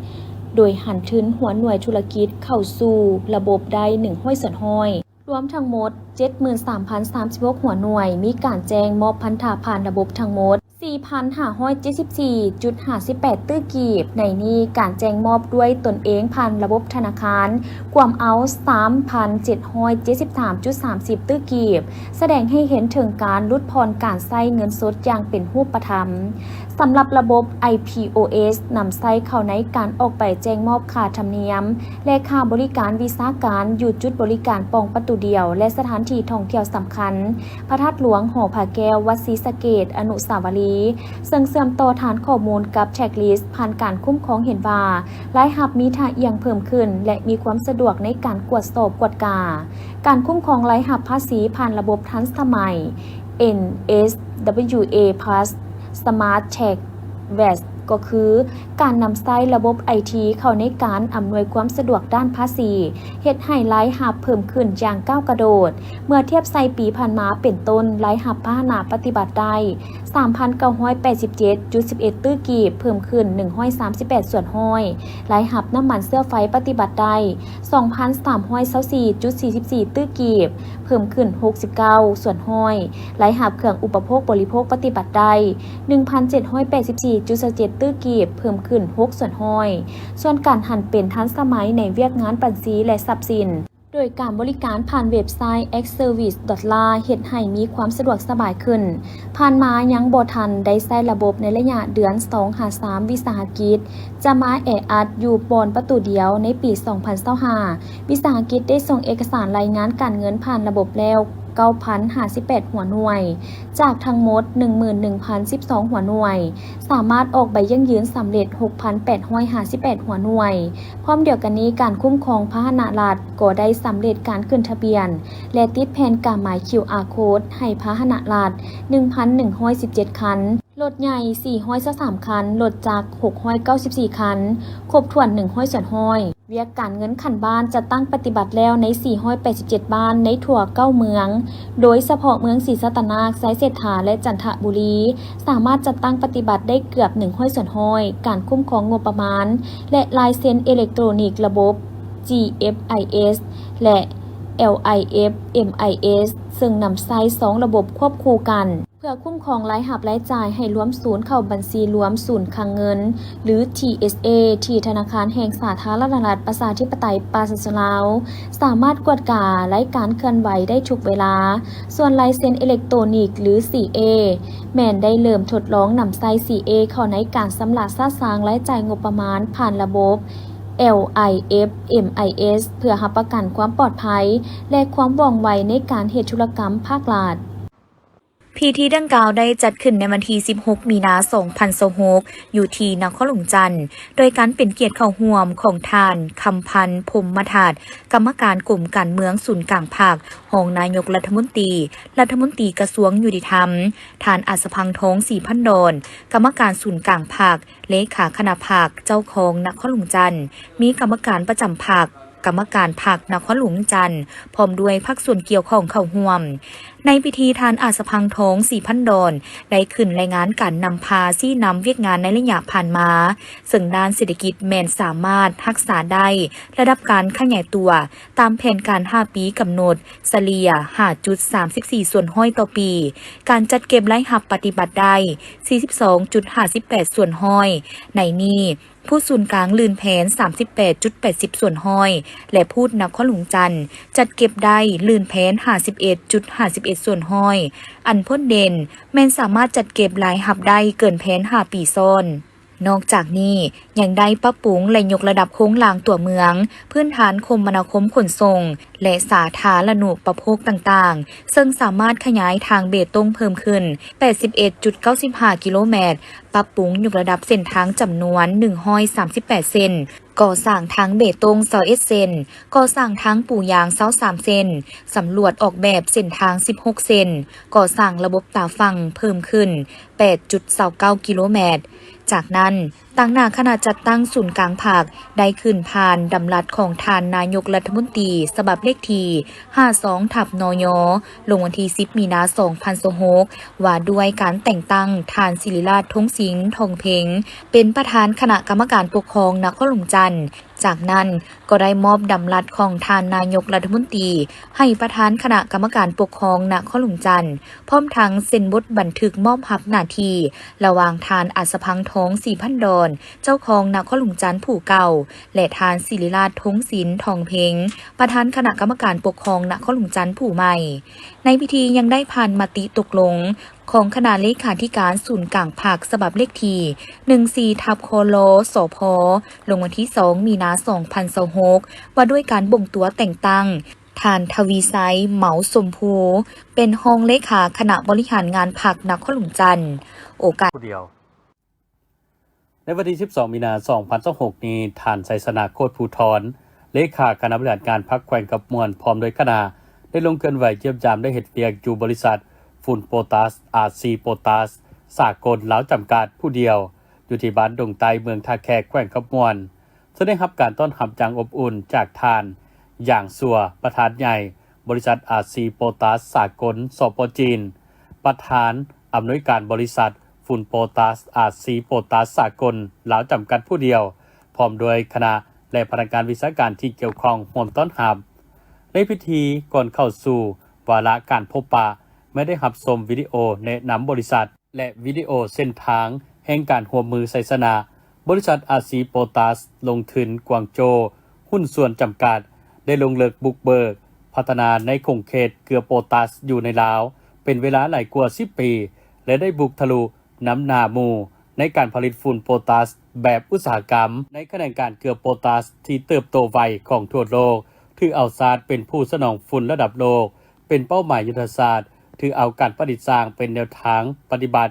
ໂດຍຫັນທຶນຫົວໜ່ວຍທຸລະກິດເຂົ້າສູ່ລະບົບໄດ້ໜຶ່ງຮ້ອຍສ່ວນຮ້ອຍ, ລວມທັງໝົດເຈັດໝື່ນສາມພັນສາມສິບຫົກຫົວໜ່ວຍ, ມີການແຈ້ງມອບພັນທະຜ່ານລະບົບທັງໝົດສີ່ພັນຫ້າຮ້ອຍເຈັດສິບສີ່ຈຸດຫ້າສິບແປດຕື້ກີບ, ໃນນີ້ການແຈ້ງມອບດ້ວຍຕົນເອງຜ່ານລະບົບທະນາຄານ ກວມເອົາສາມພັນເຈັດຮ້ອຍເຈັດສິບສາມຈຸດສາມສິບຕື້ກີບ, ສະແດງໃຫ້ເຫັນເຖິງການຫຼຸດຜ່ອນການໃຊ້ເງິນສົດຢ່າງເປັນຮູບປະທຳ. ສຳລັບລະບົບ ໄອພີໂອເອສ ນຳໃຊ້ເຂົ້າໃນການອອກໃບແຈ້ງມອບຄ່າທຳນຽມ ແລະ ຄ່າບໍລິການວິຊາການຢູ່ຈຸດບໍລິການປ່ອງປະຕູດຽວ ແລະ ສະຖານທີ່ທ່ອງທ່ຽວສຳຄັນ ພະທາດຫຼວງ, ຫໍພະແກ້ວ, ວັດສີສະເກດ, ອະນຸສາວະລີ, ເຊິ່ງເຊື່ອມຕໍ່ຖານຂໍ້ມູນກັບ checklist ຜ່ານການຄຸ້ມຄອງເຫັນວ່າ ລາຍຮັບມີທ່າອ່ຽງເພີ່ມຂຶ້ນ ແລະ ມີຄວາມສະດວກໃນການກວດສອບກວດກາ. ການຄຸ້ມຄອງລາຍຮັບພາສີຜ່ານລະບົບທັນສະໄໝ ເອັນເອສດັບເບິນຢູເອ ພລັສ ສະມາດແທັກ ແວັດ ກໍຄືການນຳໃຊ້ລະບົບໄອທີເຂົ້າໃນການອຳນວຍຄວາມສະດວກດ້ານພາສີ, ເຮັດໃຫ້ລາຍຮັບເພີ່ມຂຶ້ນຢ່າງກ້າວກະໂດດ ເມື່ອທຽບໃສ່ປີຜ່ານມາເປັນຕົ້ນ, ລາຍຮັບພາຫະນະປະຕິບັດໄດ້ສາມພັນເກົ້າຮ້ອຍແປດສິບເຈັດຈຸດສິບເອັດຕື້ກີບ, ເພີ່ມຂຶ້ນໜຶ່ງຮ້ອຍສາມສິບແປດສ່ວນຮ້ອຍ, ລາຍຮັບນ້ຳມັນເຊື້ອໄຟປະຕິບັດໄດ້ສອງພັນສາມຮ້ອຍຊາວສີ່ຈຸດສີ່ສິບສີ່ຕື້ກີບ, ເພີ່ມຂຶ້ນຫົກສິບເກົ້າສ່ວນຮ້ອຍ, ລາຍຮັບເຄື່ອງອຸປະໂພກບໍລິໂພກປະຕິບັດໄດ້ໜຶ່ງພັນເຈັດຮ້ອຍແປດສິບສີ່ຈຸດຊາວເຈັດຕື້ກີບ, ເພີ່ມຂຶ້ນຫົກສ່ວນຮ້ອຍ. ສ່ວນການຫັນເປັນທັນສະໄໝໃນວຽກງານບັນຊີ ແລະ ຊັບສິນ ໂດຍການບໍລິການຜ່ານເວັບໄຊ X Service dot la ເຮັດໃຫ້ມີຄວາມສະດວກສະບາຍຂຶ້ນ. ຜ່ານມາຍັງບໍ່ທັນໄດ້ໃຊ້ລະບົບໃນໄລຍະເດືອນສອງຫາສາມ ວິສາຫະກິດຈະມາແອອັດຢູ່ບ່ອນປະຕູດຽວໃນປີສອງພັນຊາວຫ້າ. ວິສາຫະກິດໄດ້ສົ່ງເອກະສານລາຍງານການເງິນຜ່ານລະບົບແລ້ວເກົ້າພັນຫ້າສິບແປດຫົວໜ່ວຍ, ຈາກທັງໝົດໜຶ່ງໝື່ນໜຶ່ງພັນສິບສອງຫົວໜ່ວຍ, ສາມາດອອກໃບຢັ້ງຢືນສຳເລັດຫົກພັນແປດຮ້ອຍຫ້າສິບແປດຫົວໜ່ວຍ. ພ້ອມດຽວກັນນີ້, ການຄຸ້ມຄອງພາຫະນະລັດກໍໄດ້ສຳເລັດການຂຶ້ນທະບຽນ ແລະ ຕິດແຜ່ນກາໝາຍ ຄິວອາ ໂຄດ ໃຫ້ພາຫະນະລັດໜຶ່ງພັນໜຶ່ງຮ້ອຍສິບເຈັດຄັນ, ລົດໃຫຍ່ສີ່ຮ້ອຍຊາວສາມຄັນ, ລົດຈັກຫົກຮ້ອຍເກົ້າສິບສີ່ຄັນ, ຄົບຖ້ວນໜຶ່ງຮ້ອຍສ່ວນຮ້ອຍ. ວຽກການເງິນຂັ້ນບ້ານຈັດຕັ້ງປະຕິບັດແລ້ວໃນສີ່ຮ້ອຍແປດສິບເຈັດບ້ານໃນທົ່ວເກົ້າເມືອງ, ໂດຍສະເພາະເມືອງສີສັດຕະນາກ, ໄຊເສດຖາ ແລະ ຈັນທະບູລີ ສາມາດຈັດຕັ້ງປະຕິບັດໄດ້ເກືອບໜຶ່ງຮ້ອຍສ່ວນຮ້ອຍ. ການຄຸ້ມຄອງງົບປະມານ ແລະ ລາຍເຊັນເອເລັກໂຕຣນິກລະບົບ GFIS ແລະ LIF MIS ເຊິ່ງນຳໃຊ້ສອງລະບົບຄວບຄູ່ກັນ ເພື່ອຄຸ້ມຄອງລາຍຮັບລາຍຈ່າຍໃຫ້ລວມສູນເຂົ້າບັນຊີລວມສູນຄັງເງິນ ຫຼື TSA ທີ່ທະນາຄານແຫ່ງສາທາລະນະລັດ ປະຊາທິປະໄຕ ປະຊາຊົນລາວ ສາມາດກວດກາລາຍການເຄື່ອນໄຫວໄດ້ທຸກເວລາ. ສ່ວນລາຍເຊັນເອເລັກໂຕຣນິກ ຫຼື CA ແມ່ນໄດ້ເລີ່ມທົດລອງນຳໃຊ້ CA ເຂົ້າໃນການຊຳລະຊະຊາງລາຍຈ່າຍງົບປະມານຜ່ານລະບົບ LIF MIS ເພື່ອຮັບປະກັນຄວາມປອດໄພ ແລະ ຄວາມວ່ອງໄວໃນການເຮັດທຸລະກຳພາກລັດ. ພິທີດັ່ງກ່າວໄດ້ຈັດຂຶ້ນໃນວັນທີສິບຫົກ ມີນາ ສອງພັນຊາວຫົກ ຢູ່ທີ່ນະຄອນຫຼວງຈັນ ໂດຍການເປັນກຽດເຂົ້າຮ່ວມຂອງທ່ານ ຄຳພັນ ພົມມະທັດ ກຳມະການກົມການເມືອງສູນກາງພັກ, ຮອງນາຍົກລັດຖະມົນຕີ, ລັດຖະມົນຕີກະຊວງຍຸຕິທຳ, ທ່ານ ອັດສະພັງທອງ ສີພັນດອນ ກຳມະການສູນກາງພັກ, ເລຂາຄະນະພັກ, ເຈົ້າຄອງນະຄອນຫຼວງຈັນ, ມີກຳມະການປະຈຳພັກ, ກຳມະການພັກນະຄອນຫຼວງຈັນ ພ້ອມດ້ວຍພາກສ່ວນກ່ຽວຂ້ອງເຂົ້າຮ່ວມ. ໃນພິທີ ທ່ານ ອັດສະພັງທອງ ສີພັນດອນ ໄດ້ຂຶ້ນລາຍງານການນຳພາຊີ້ນຳວຽກງານໃນໄລຍະຜ່ານມາ, ເຊິ່ງດ້ານເສດຖະກິດແມ່ນສາມາດຮັກສາໄດ້ລະດັບການຂະຫຍາຍຕົວຕາມແຜນການຫ້າປີກຳນົດ ສະເລ່ຍ ຫ້າຈຸດສາມສິບສີ່ສ່ວນຮ້ອຍຕໍ່ປີ, ການຈັດເກັບລາຍຮັບປະຕິບັດໄດ້ ສີ່ສິບສອງຈຸດຫ້າສິບແປດສ່ວນຮ້ອຍ, ໃນນີ້ ພູດສູນກາງລື່ນແຜນ ສາມສິບແປດຈຸດແປດສິບສ່ວນຮ້ອຍ ແລະ ພູດນະຄອນຫຼວງຈັນ ຈັດເກັບໄດ້ລື່ນແຜນ ຫ້າສິບເອັດຈຸດຫ້າສິບເອັດສ່ວນຮ້ອຍ, ອັນພົ້ນເດັ່ນແມ່ນສາມາດຈັດເກັບລາຍຮັບໄດ້ເກີນແຜນຫ້າປີຊ້ອນ. ນອກຈາກນີ້ ຍັງໄດ້ປັບປຸງ ແລະ ຍົກລະດັບໂຄງລ່າງຕົວເມືອງ, ພື້ນຖານຄົມມະນາຄົມຂົນສົ່ງ ແລະ ສາທາລະນຸປະໂພກຕ່າງໆ, ເຊິ່ງສາມາດຂະຫຍາຍທາງເບຕົງເພີ່ມຂຶ້ນ ແປດສິບເອັດຈຸດເກົ້າສິບຫ້າກິໂລແມັດ, ປັບປຸງຍົກລະດັບເສັ້ນທາງຈຳນວນໜຶ່ງຮ້ອຍສາມສິບແປດເສັ້ນ, ກໍ່ສ້າງທາງເບຕົງຊາວເອັດເສັ້ນ, ກໍ່ສ້າງທາງປູຢາງຊາວສາມເສັ້ນ, ສຳຫຼວດອອກແບບເສັ້ນທາງສິບຫົກເສັ້ນ, ກໍ່ສ້າງລະບົບຕາຝັ່ງເພີ່ມຂຶ້ນແປດຈຸດຊາວເກົ້າກິໂລແມັດ. ຈາກນັ້ນ, ຕາງໜ້າຄະນະຈັດຕັ້ງສູນກາງພັກ ໄດ້ຂຶ້ນຜ່ານດຳລັດຂອງທ່ານນາຍົກລັດຖະມົນຕີ ສະບັບເລກທີຫ້າສອງທັບ ນຍ ລົງວັນທີສິບ ມີນາ ສອງພັນຊາວຫົກ ວ່າດ້ວຍການແຕ່ງຕັ້ງທ່ານ ສິລິລາດ ທົງສິງ ທອງເພັງ ເປັນປະທານຄະນະກຳມະການປົກຄອງນະຄອນຫຼວງຈັນ. ຈາກນັ້ນກໍໄດ້ມອບດຳລັດຂອງທ່ານນາຍົກລັດຖະມົນຕີ ໃຫ້ປະທານຄະນະກຳມະການປົກຄອງນະຄອນຫຼວງຈັນ, ພ້ອມທັງເຊັນບົດບັນທຶກມອບຮັບໜ້າທີ່ລະຫວ່າງທ່ານ ອັດສະພັງທອງ ສີພັນດອນ ເຈົ້າຄອງນະຄອນຫຼວງຈັນຜູ້ເກົ່າ ແລະ ທ່ານ ສິລິລາດ ທົງສິນ ທອງເພັງ ປະທານຄະນະກຳມະການປົກຄອງນະຄອນຫຼວງຈັນຜູ້ໃໝ່. ໃນພິທີຍັງໄດ້ຜ່ານມະຕິຕົກລົງຂອງຄະນະເລຂາທິການສູນກາງພັກ ສະບັບເລກທີໜຶ່ງສີ່ທັບ ຄລ ສພ ລົງວັນທີສອງ ມີນາ ສອງພັນຊາວຫົກ ວ່າດ້ວຍການບົ່ງຕົວແຕ່ງຕັ້ງ ທ່ານ ທະວີໄຊ ເໝົາສົມພູ ເປັນຮອງເລຂາຄະນະບໍລິຫານງານພັກນະຄອນຫຼວງຈັນ. ໂອກາດ ຜູ້ດຽວ. ໃນວັນທີສິບສອງ ມີນາ ສອງພັນຊາວຫົກນີ້, ທ່ານ ໄຊຊະນະ ໂຄດພູທອນ ເລຂາຄະນະບໍລິຫານງານພັກແຂວງຄຳມ່ວນ ພ້ອມດ້ວຍຄະນະ ໄດ້ລົງເຄື່ອນໄຫວຢ້ຽມຢາມ ແລະ ເຮັດວຽກຢູ່ບໍລິສັດຝຸ່ນໂປຕາສ ອາຊີ ໂປຕາສ ສາກົນລາວຈຳກັດ ຜູ້ດຽວ ຢູ່ທີ່ບ້ານດົງໃຕ້ ເມືອງທ່າແຂກ ແຂວງຄຳມ່ວນ. ເຊິ່ງໄດ້ຮັບການຕ້ອນຮັບຢ່າງອົບອຸ່ນຈາກທ່ານ ຢາງ ຊົ່ວ ປະທານໃຫຍ່ບໍລິສັດອາຊີໂປຕາສສາກົນ ສປ ຈີນ, ປະທານອຳນວຍການບໍລິສັດຝຸ່ນໂປຕາສ ອາຊີໂປຕາສສາກົນລາວຈຳກັດຜູ້ດຽວ, ພ້ອມດ້ວຍຄະນະ ແລະ ພະນັກງານວິຊາການທີ່ກ່ຽວຂ້ອງຮ່ວມຕ້ອນຮັບ. ໃນພິທີ ກ່ອນເຂົ້າສູ່ວາລະການພົບປະ, ແມ່ນໄດ້ຮັບຊົມວິດີໂອແນະນຳບໍລິສັດ ແລະ ວິດີໂອເສັ້ນທາງແຫ່ງການຮ່ວມມືໄຊຊະນະ. ບໍລິສັດອາຊີໂປຕາສລົງທຶນກວາງໂຈ ຫຸ້ນສ່ວນຈຳກັດ ໄດ້ລົງເລິກບຸກເບີກພັດທະນາໃນຂົງເຂດເກືອໂປຕາສຢູ່ໃນລາວ ເປັນເວລາຫຼາຍກວ່າສິບປີ ແລະ ໄດ້ບຸກທະລຸນຳໜ້າໝູ່ໃນການຜະລິດຝຸ່ນໂປຕາສແບບອຸດສາຫະກຳ ໃນຂະແໜງການເກືອໂປຕາສທີ່ເຕີບໂຕໄວຂອງທົ່ວໂລກ, ຖືເອົາຊາດເປັນຜູ້ສະໜອງຝຸ່ນລະດັບໂລກ ເປັນເປົ້າໝາຍຍຸດທະສາດ, ຖືເອົາການປະດິດສ້າງເປັນແນວທາງປະຕິບັດ.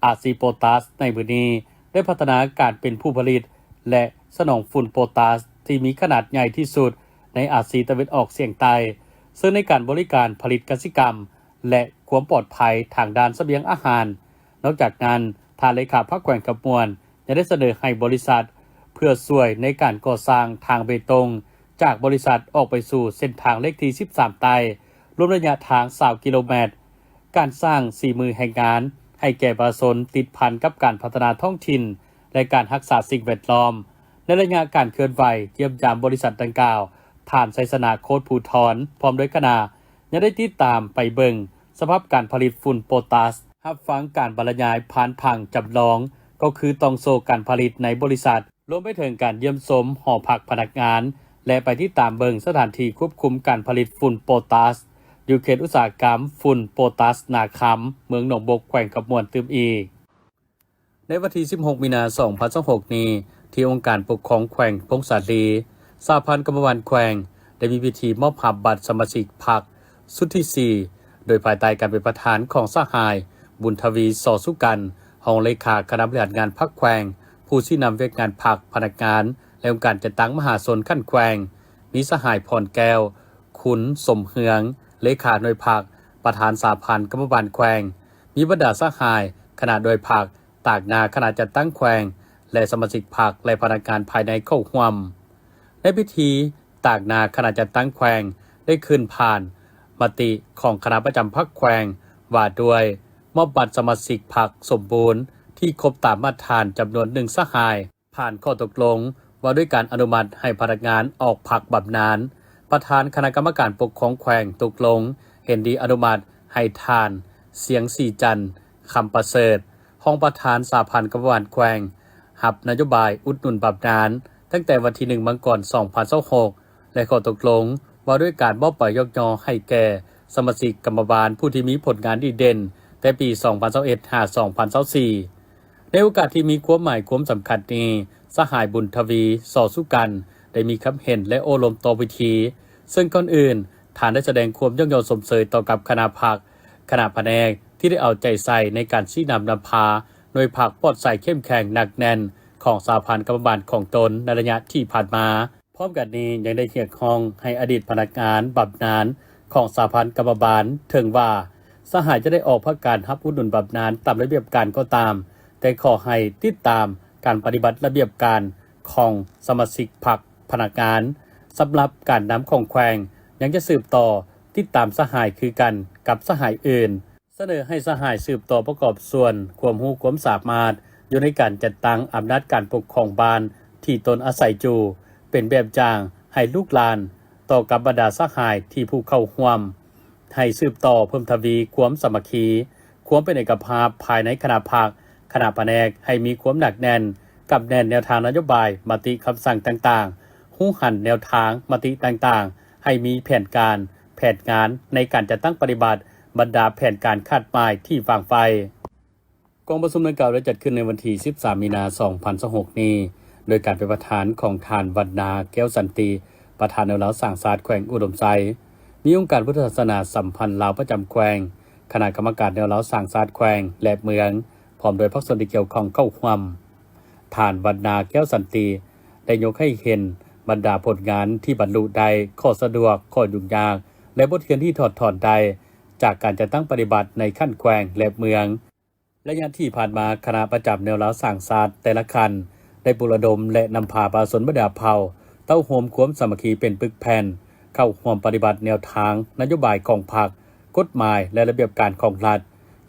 ອາຊີໂປຕາສໃນມື້ນີ້ໄດ້ພັດທະນາການເປັນຜູ້ຜະລິດ ແລະ ສະໜອງຝຸ່ນໂປຕາສທີ່ມີຂະໜາດໃຫຍ່ທີ່ສຸດໃນອາຊີຕາເວັນອອກສຽງໃຕ້, ເຊິ່ງໃນການບໍລິການຜະລິດກະສິກຳ ແລະ ຄວາມປອດໄພທາງດ້ານສະບຽງອາຫານ. ນອກຈາກນັ້ນ, ທ່ານເລຂາພັກແຂວງຄຳມ່ວນ ຍັງໄດ້ສະເໜີໃຫ້ບໍລິສັດ ເພື່ອຊ່ວຍໃນການກໍ່ສ້າງທາງເບຕົງ ຈາກບໍລິສັດອອກໄປສູ່ເສັ້ນທາງເລກທີສິບສາມໃຕ້ ລວມໄລຍະທາງຊາວກິໂລແມັດ, ການສ້າງສີມືແຮງງານໃຫ້ແກ່ປະຊາຊົນ ຕິດພັນກັບການພັດທະນາທ້ອງຖິ່ນ ແລະ ການຮັກສາສິ່ງແວດລ້ອມ. ໃນໄລຍະການເຄື່ອນໄຫວຢ້ຽມຢາມບໍລິສັດດັ່ງກ່າວ, ທ່ານ ໄຊຊະນະ ໂຄດພູທອນ ພ້ອມດ້ວຍຄະນະ ຍັງໄດ້ຕິດຕາມໄປເບິ່ງສະພາບການຜະລິດຝຸ່ນໂປຕາສ, ຮັບຟັງການບັນລະຍາຍຜ່ານຜັງຈຳລອງ ກໍຄືຕ່ອງໂສ້ການຜະລິດໃນບໍລິສັດ, ລວມໄປເຖິງການຢ້ຽມຊົມຫໍພັກພະນັກງານ ແລະ ໄປຕິດຕາມເບິ່ງສະຖານທີ່ຄວບຄຸມການຜະລິດຝຸ່ນໂປຕາສ ຢູ່ເຂດອຸດສາຫະກຳຝຸ່ນໂປຕາສນາຄຳ ເມືອງໜອງບົກ ແຂວງຄຳມ່ວນຕື່ມອີກ. ໃນວັນທີສິບຫົກ ມີນາ ສອງພັນຊາວຫົກນີ້, ທີ່ອົງການປົກຄອງແຂວງຜົ້ງສາລີ, ສະຫະພັນກຳມະບານແຂວງ ໄດ້ມີພິທີມອບຮັບບັດສະມາຊິກພັກຊຸດທີສີ່ ໂດຍພາຍໃຕ້ການເປັນປະທານຂອງສະຫາຍ ບຸນທະວີ ສໍສຸກັນ ຮອງເລຂາຄະນະບໍລິຫານງານພັກແຂວງ, ຜູ້ຊີ້ນຳວຽກງານພັກ, ພະນັກງານ ແລະ ອົງການຈັດຕັ້ງມະຫາຊົນຂັ້ນແຂວງ, ມີສະຫາຍ ພອນແກ້ວ ຂຸນສົມເຮືອງ ເລຂາໜ່ວຍພັກ, ປະທານສະຫະພັນກຳມະບານແຂວງ, ມີບັນດາສະຫາຍຄະນະໜ່ວຍພັກ, ຕາງໜ້າຄະນະຈັດຕັ້ງແຂວງ ແລະ ສະມາຊິກພັກ ແລະ ພະນັກງານພາຍໃນເຂົ້າຮ່ວມ. ໃນພິທີ, ຕາງໜ້າຄະນະຈັດຕັ້ງແຂວງ ໄດ້ຂຶ້ນຜ່ານມະຕິຂອງຄະນະປະຈຳພັກແຂວງ ວ່າດ້ວຍມອບບັດສະມາຊິກພັກສົມບູນທີ່ຄົບຕາມມາດຖານຈຳນວນໜຶ່ງສະຫາຍ, ຜ່ານຂໍ້ຕົກລົງວ່າດ້ວຍການອະນຸມັດໃຫ້ພະນັກງານອອກພັກບຳນານ. ປະທານຄະນະກຳມະການປົກຄອງແຂວງຕົກລົງເຫັນດີອະນຸມັດໃຫ້ທ່ານ ສຽງສີຈັນ ຄຳປະເສີດ ຮອງປະທານສະຫະພັນກຳມະບານແຂວງ ຮັບນະໂຍບາຍອຸດໜູນບຳນານຕັ້ງແຕ່ວັນທີໜຶ່ງ ມັງກອນ ສອງພັນຊາວຫົກ ແລະ ຂໍ້ຕົກລົງວ່າດ້ວຍການມອບໃບຍົກຍໍໃຫ້ແກ່ສະມາຊິກກຳມະບານຜູ້ທີ່ມີຜົນງານດີເດັ່ນແຕ່ປີສອງພັນຊາວເອັດ ຫາ ສອງພັນຊາວສີ່. ໃນໂອກາດທີ່ມີຄວາມໝາຍຄວາມສຳຄັນນີ້, ສະຫາຍ ບຸນທະວີ ສໍສຸກັນ ໄດ້ມີຄຳເຫັນ ແລະ ໂອ້ລົມຕໍ່ເວທີ, ເຊິ່ງກ່ອນອື່ນ ທ່ານໄດ້ສະແດງຄວາມຍ້ອງຍໍຊົມເຊີຍຕໍ່ກັບຄະນະພັກ, ຄະນະພະແນກທີ່ໄດ້ເອົາໃຈໃສ່ໃນການຊີ້ນຳນຳພາໜ່ວຍພັກປອດໃສເຂັ້ມແຂງໜັກແໜ້ນຂອງສະຫະພັນກຳມະບານຂອງຕົນໃນໄລຍະທີ່ຜ່ານມາ. ພ້ອມກັນນີ້ຍັງໄດ້ຮຽກຮ້ອງໃຫ້ອະດີດພະນັກງານບຳນານຂອງສະຫະພັນກຳມະບານ, ເຖິງວ່າສະຫາຍຈະໄດ້ອອກພັກການຮັບອຸດໜູນບຳນານຕາມລະບຽບການກໍຕາມ, ແຕ່ຂໍໃຫ້ຕິດຕາມການປະຕິບັດລະບຽບການຂອງສະມາຊິກພັກພະນັກງານ. ສຳລັບການນຳຂອງແຂວງ ຍັງຈະສືບຕໍ່ຕິດຕາມສະຫາຍຄືກັນກັບສະຫາຍອື່ນ. ສະເໜີໃຫ້ສະຫາຍສືບຕໍ່ປະກອບສ່ວນຄວາມຮູ້ຄວາມສາມາດຢູ່ໃນການຈັດຕັ້ງອຳນາດການປົກຄອງບ້ານທີ່ຕົນອາໄສຢູ່ ເປັນແບບຢ່າງໃຫ້ລູກຫຼານຕໍ່ກັບບັນດາສະຫາຍທີ່ຜູ້ເຂົ້າຮ່ວມ, ໃຫ້ສືບຕໍ່ເພີ່ມທະວີຄວາມສາມັກຄີ, ຄວາມເປັນເອກະພາບພາຍໃນຄະນະພັກ, ຄະນະພະແນກ ໃຫ້ມີຄວາມໜັກແໜ້ນ, ກຳແໜ້ນແນວທາງນະໂຍບາຍ, ມະຕິຄຳສັ່ງຕ່າງໆ, ຮູ້ຫັນແນວທາງ, ມະຕິຕ່າງໆ, ໃຫ້ມີແຜນການ, ແຜນງານໃນການຈັດຕັ້ງປະຕິບັດບັນດາແຜນການຄາດໝາຍທີ່ວາງໄວ້. ກອງປະຊຸມດັ່ງກ່າວໄດ້ຈັດຂຶ້ນໃນວັນທີສິບສາມ ມີນາ ສອງພັນຊາວຫົກນີ້ ໂດຍການເປັນປະທານຂອງທ່ານ ວັນນາ ແກ້ວສັນຕິ ປະທານແນວລາວສ້າງຊາດແຂວງອຸດົມໄຊ, ມີອົງການພຸດທະສາສະໜາສຳພັນລາວປະຈຳແຂວງ, ຄະນະກຳມະການແນວລາວສ້າງຊາດແຂວງ ແລະ ເມືອງ, ພ້ອມດ້ວຍພາກສ່ວນທີ່ກ່ຽວຂ້ອງເຂົ້າຮ່ວມ. ທ່ານ ວັນນາ ແກ້ວສັນຕິ ໄດ້ຍົກໃຫ້ເຫັນບັນດາຜົນງານທີ່ບັນລຸໄດ້, ຂໍ້ສະດວກ, ຂໍ້ຫຍຸ້ງຍາກ ແລະ ບົດຮຽນທີ່ຖອດຖອນໄດ້ຈາກການຈັດຕັ້ງປະຕິບັດໃນຂັ້ນແຂວງ ແລະ ເມືອງ. ໄລຍະທີ່ຜ່ານມາ, ຄະນະປະຈຳແນວລາວສ້າງຊາດແຕ່ລະຂັ້ນ ໄດ້ປຸກລະດົມ ແລະ ນຳພາປະຊາຊົນບັນດາເຜົ່າ ເຕົ້າໂຮມຄວາມສາມັກຄີເປັນປຶກແຜ່ນ, ເຂົ້າຮ່ວມປະຕິບັດແນວທາງນະໂຍບາຍຂອງພັກ, ກົດໝາຍ ແລະ ລະບຽບການຂອງລັດ,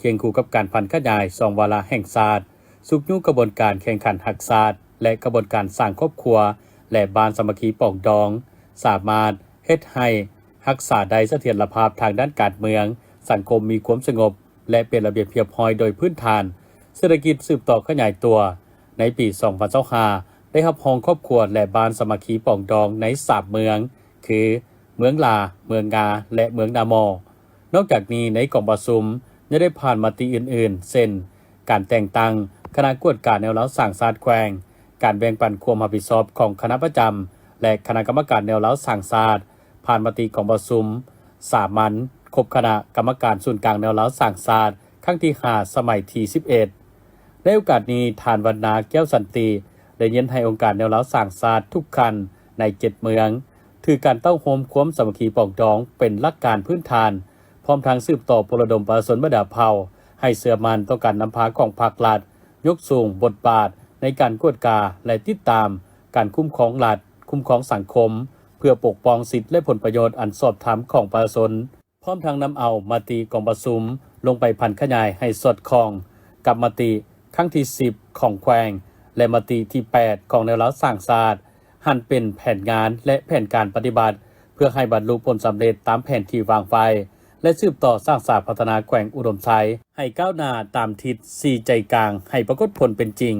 ຄຽງຄູ່ກັບການຜັນຂະຫຍາຍສອງວາລະແຫ່ງຊາດ, ຊຸກຍູ້ຂະບວນການແຂ່ງຂັນຮັກຊາດ ແລະ ຂະບວນການສ້າງຄອບຄົວ ແລະ ບ້ານສາມັກຄີປອງດອງ, ສາມາດເຮັດໃຫ້ຮັກສາໄດ້ສະຖຽນລະພາບທາງດ້ານການເມືອງ, ສັງຄົມມີຄວາມສະຫງົບ ແລະ ເປັນລະບຽບຮຽບຮ້ອຍໂດຍພື້ນຖານ. ເສດຖະກິດສືບຕໍ່ຂະຫຍາຍຕົວ. ໃນປີສອງພັນຊາວຫ້າ ໄດ້ຮັບຮອງຄອບຄົວ ແລະ ບ້ານສາມັກຄີປອງດອງໃນສາມເມືອງ ຄື ເມືອງຫຼາ, ເມືອງງາ ແລະ ເມືອງນາໝໍ. ນອກຈາກນີ້, ໃນກອງປະຊຸມຍັງໄດ້ຜ່ານມະຕິອື່ນໆ ເຊັ່ນ ການແຕ່ງຕັ້ງຄະນະກວດກາແນວລາວສ້າງຊາດແຂວງ, ການແບ່ງປັນຄວາມຮັບຜິດຊອບຂອງຄະນະປະຈຳ ແລະ ຄະນະກຳມະການແນວລາວສ້າງຊາດ, ຜ່ານມະຕິກອງປະຊຸມສາມັນຄົບຄະນະກຳມະການສູນກາງແນວລາວສ້າງຊາດ ຄັ້ງທີຫ້າ ສະໄໝທີສິບເອັດ. ໃນໂອກາດນີ້, ທ່ານ ວັນນາ ແກ້ວສັນຕິ ໄດ້ເນັ້ນໃຫ້ອົງການແນວລາວສ້າງຊາດທຸກຂັ້ນໃນເຈັດເມືອງ ຖືການເຕົ້າໂຮມຄວາມສາມັກຄີປອງດອງເປັນຫຼັກການພື້ນຖານ, ພ້ອມທັງສືບຕໍ່ປຸກລະດົມປະຊາຊົນບັນດາເຜົ່າໃຫ້ເຊື່ອໝັ້ນຕໍ່ການນຳພາຂອງພັກລັດ, ຍົກສູງບົດບາດໃນການກວດກາ ແລະ ຕິດຕາມ ການຄຸ້ມຄອງລັດ, ຄຸ້ມຄອງສັງຄົມ ເພື່ອປົກປ້ອງສິດ ແລະ ຜົນປະໂຫຍດອັນຊອບທຳຂອງປະຊາຊົນ, ພ້ອມທັງນຳເອົາມະຕິກອງປະຊຸມລົງໄປຜັນຂະຫຍາຍໃຫ້ສອດຄ່ອງກັບມະຕິຄັ້ງທີສິບຂອງແຂວງ ແລະ ມະຕິທີແປດຂອງແນວລາວສ້າງຊາດ, ຫັນເປັນແຜນງານ ແລະ ແຜນການປະຕິບັດ ເພື່ອໃຫ້ບັນລຸຜົນສຳເລັດຕາມແຜນທີ່ວາງໄວ້ ແລະ ສືບຕໍ່ສ້າງສາພັດທະນາແຂວງອຸດົມໄຊໃຫ້ກ້າວໜ້າຕາມທິດສີ່ໃຈກາງ ໃຫ້ປາກົດຜົນເປັນຈິງ.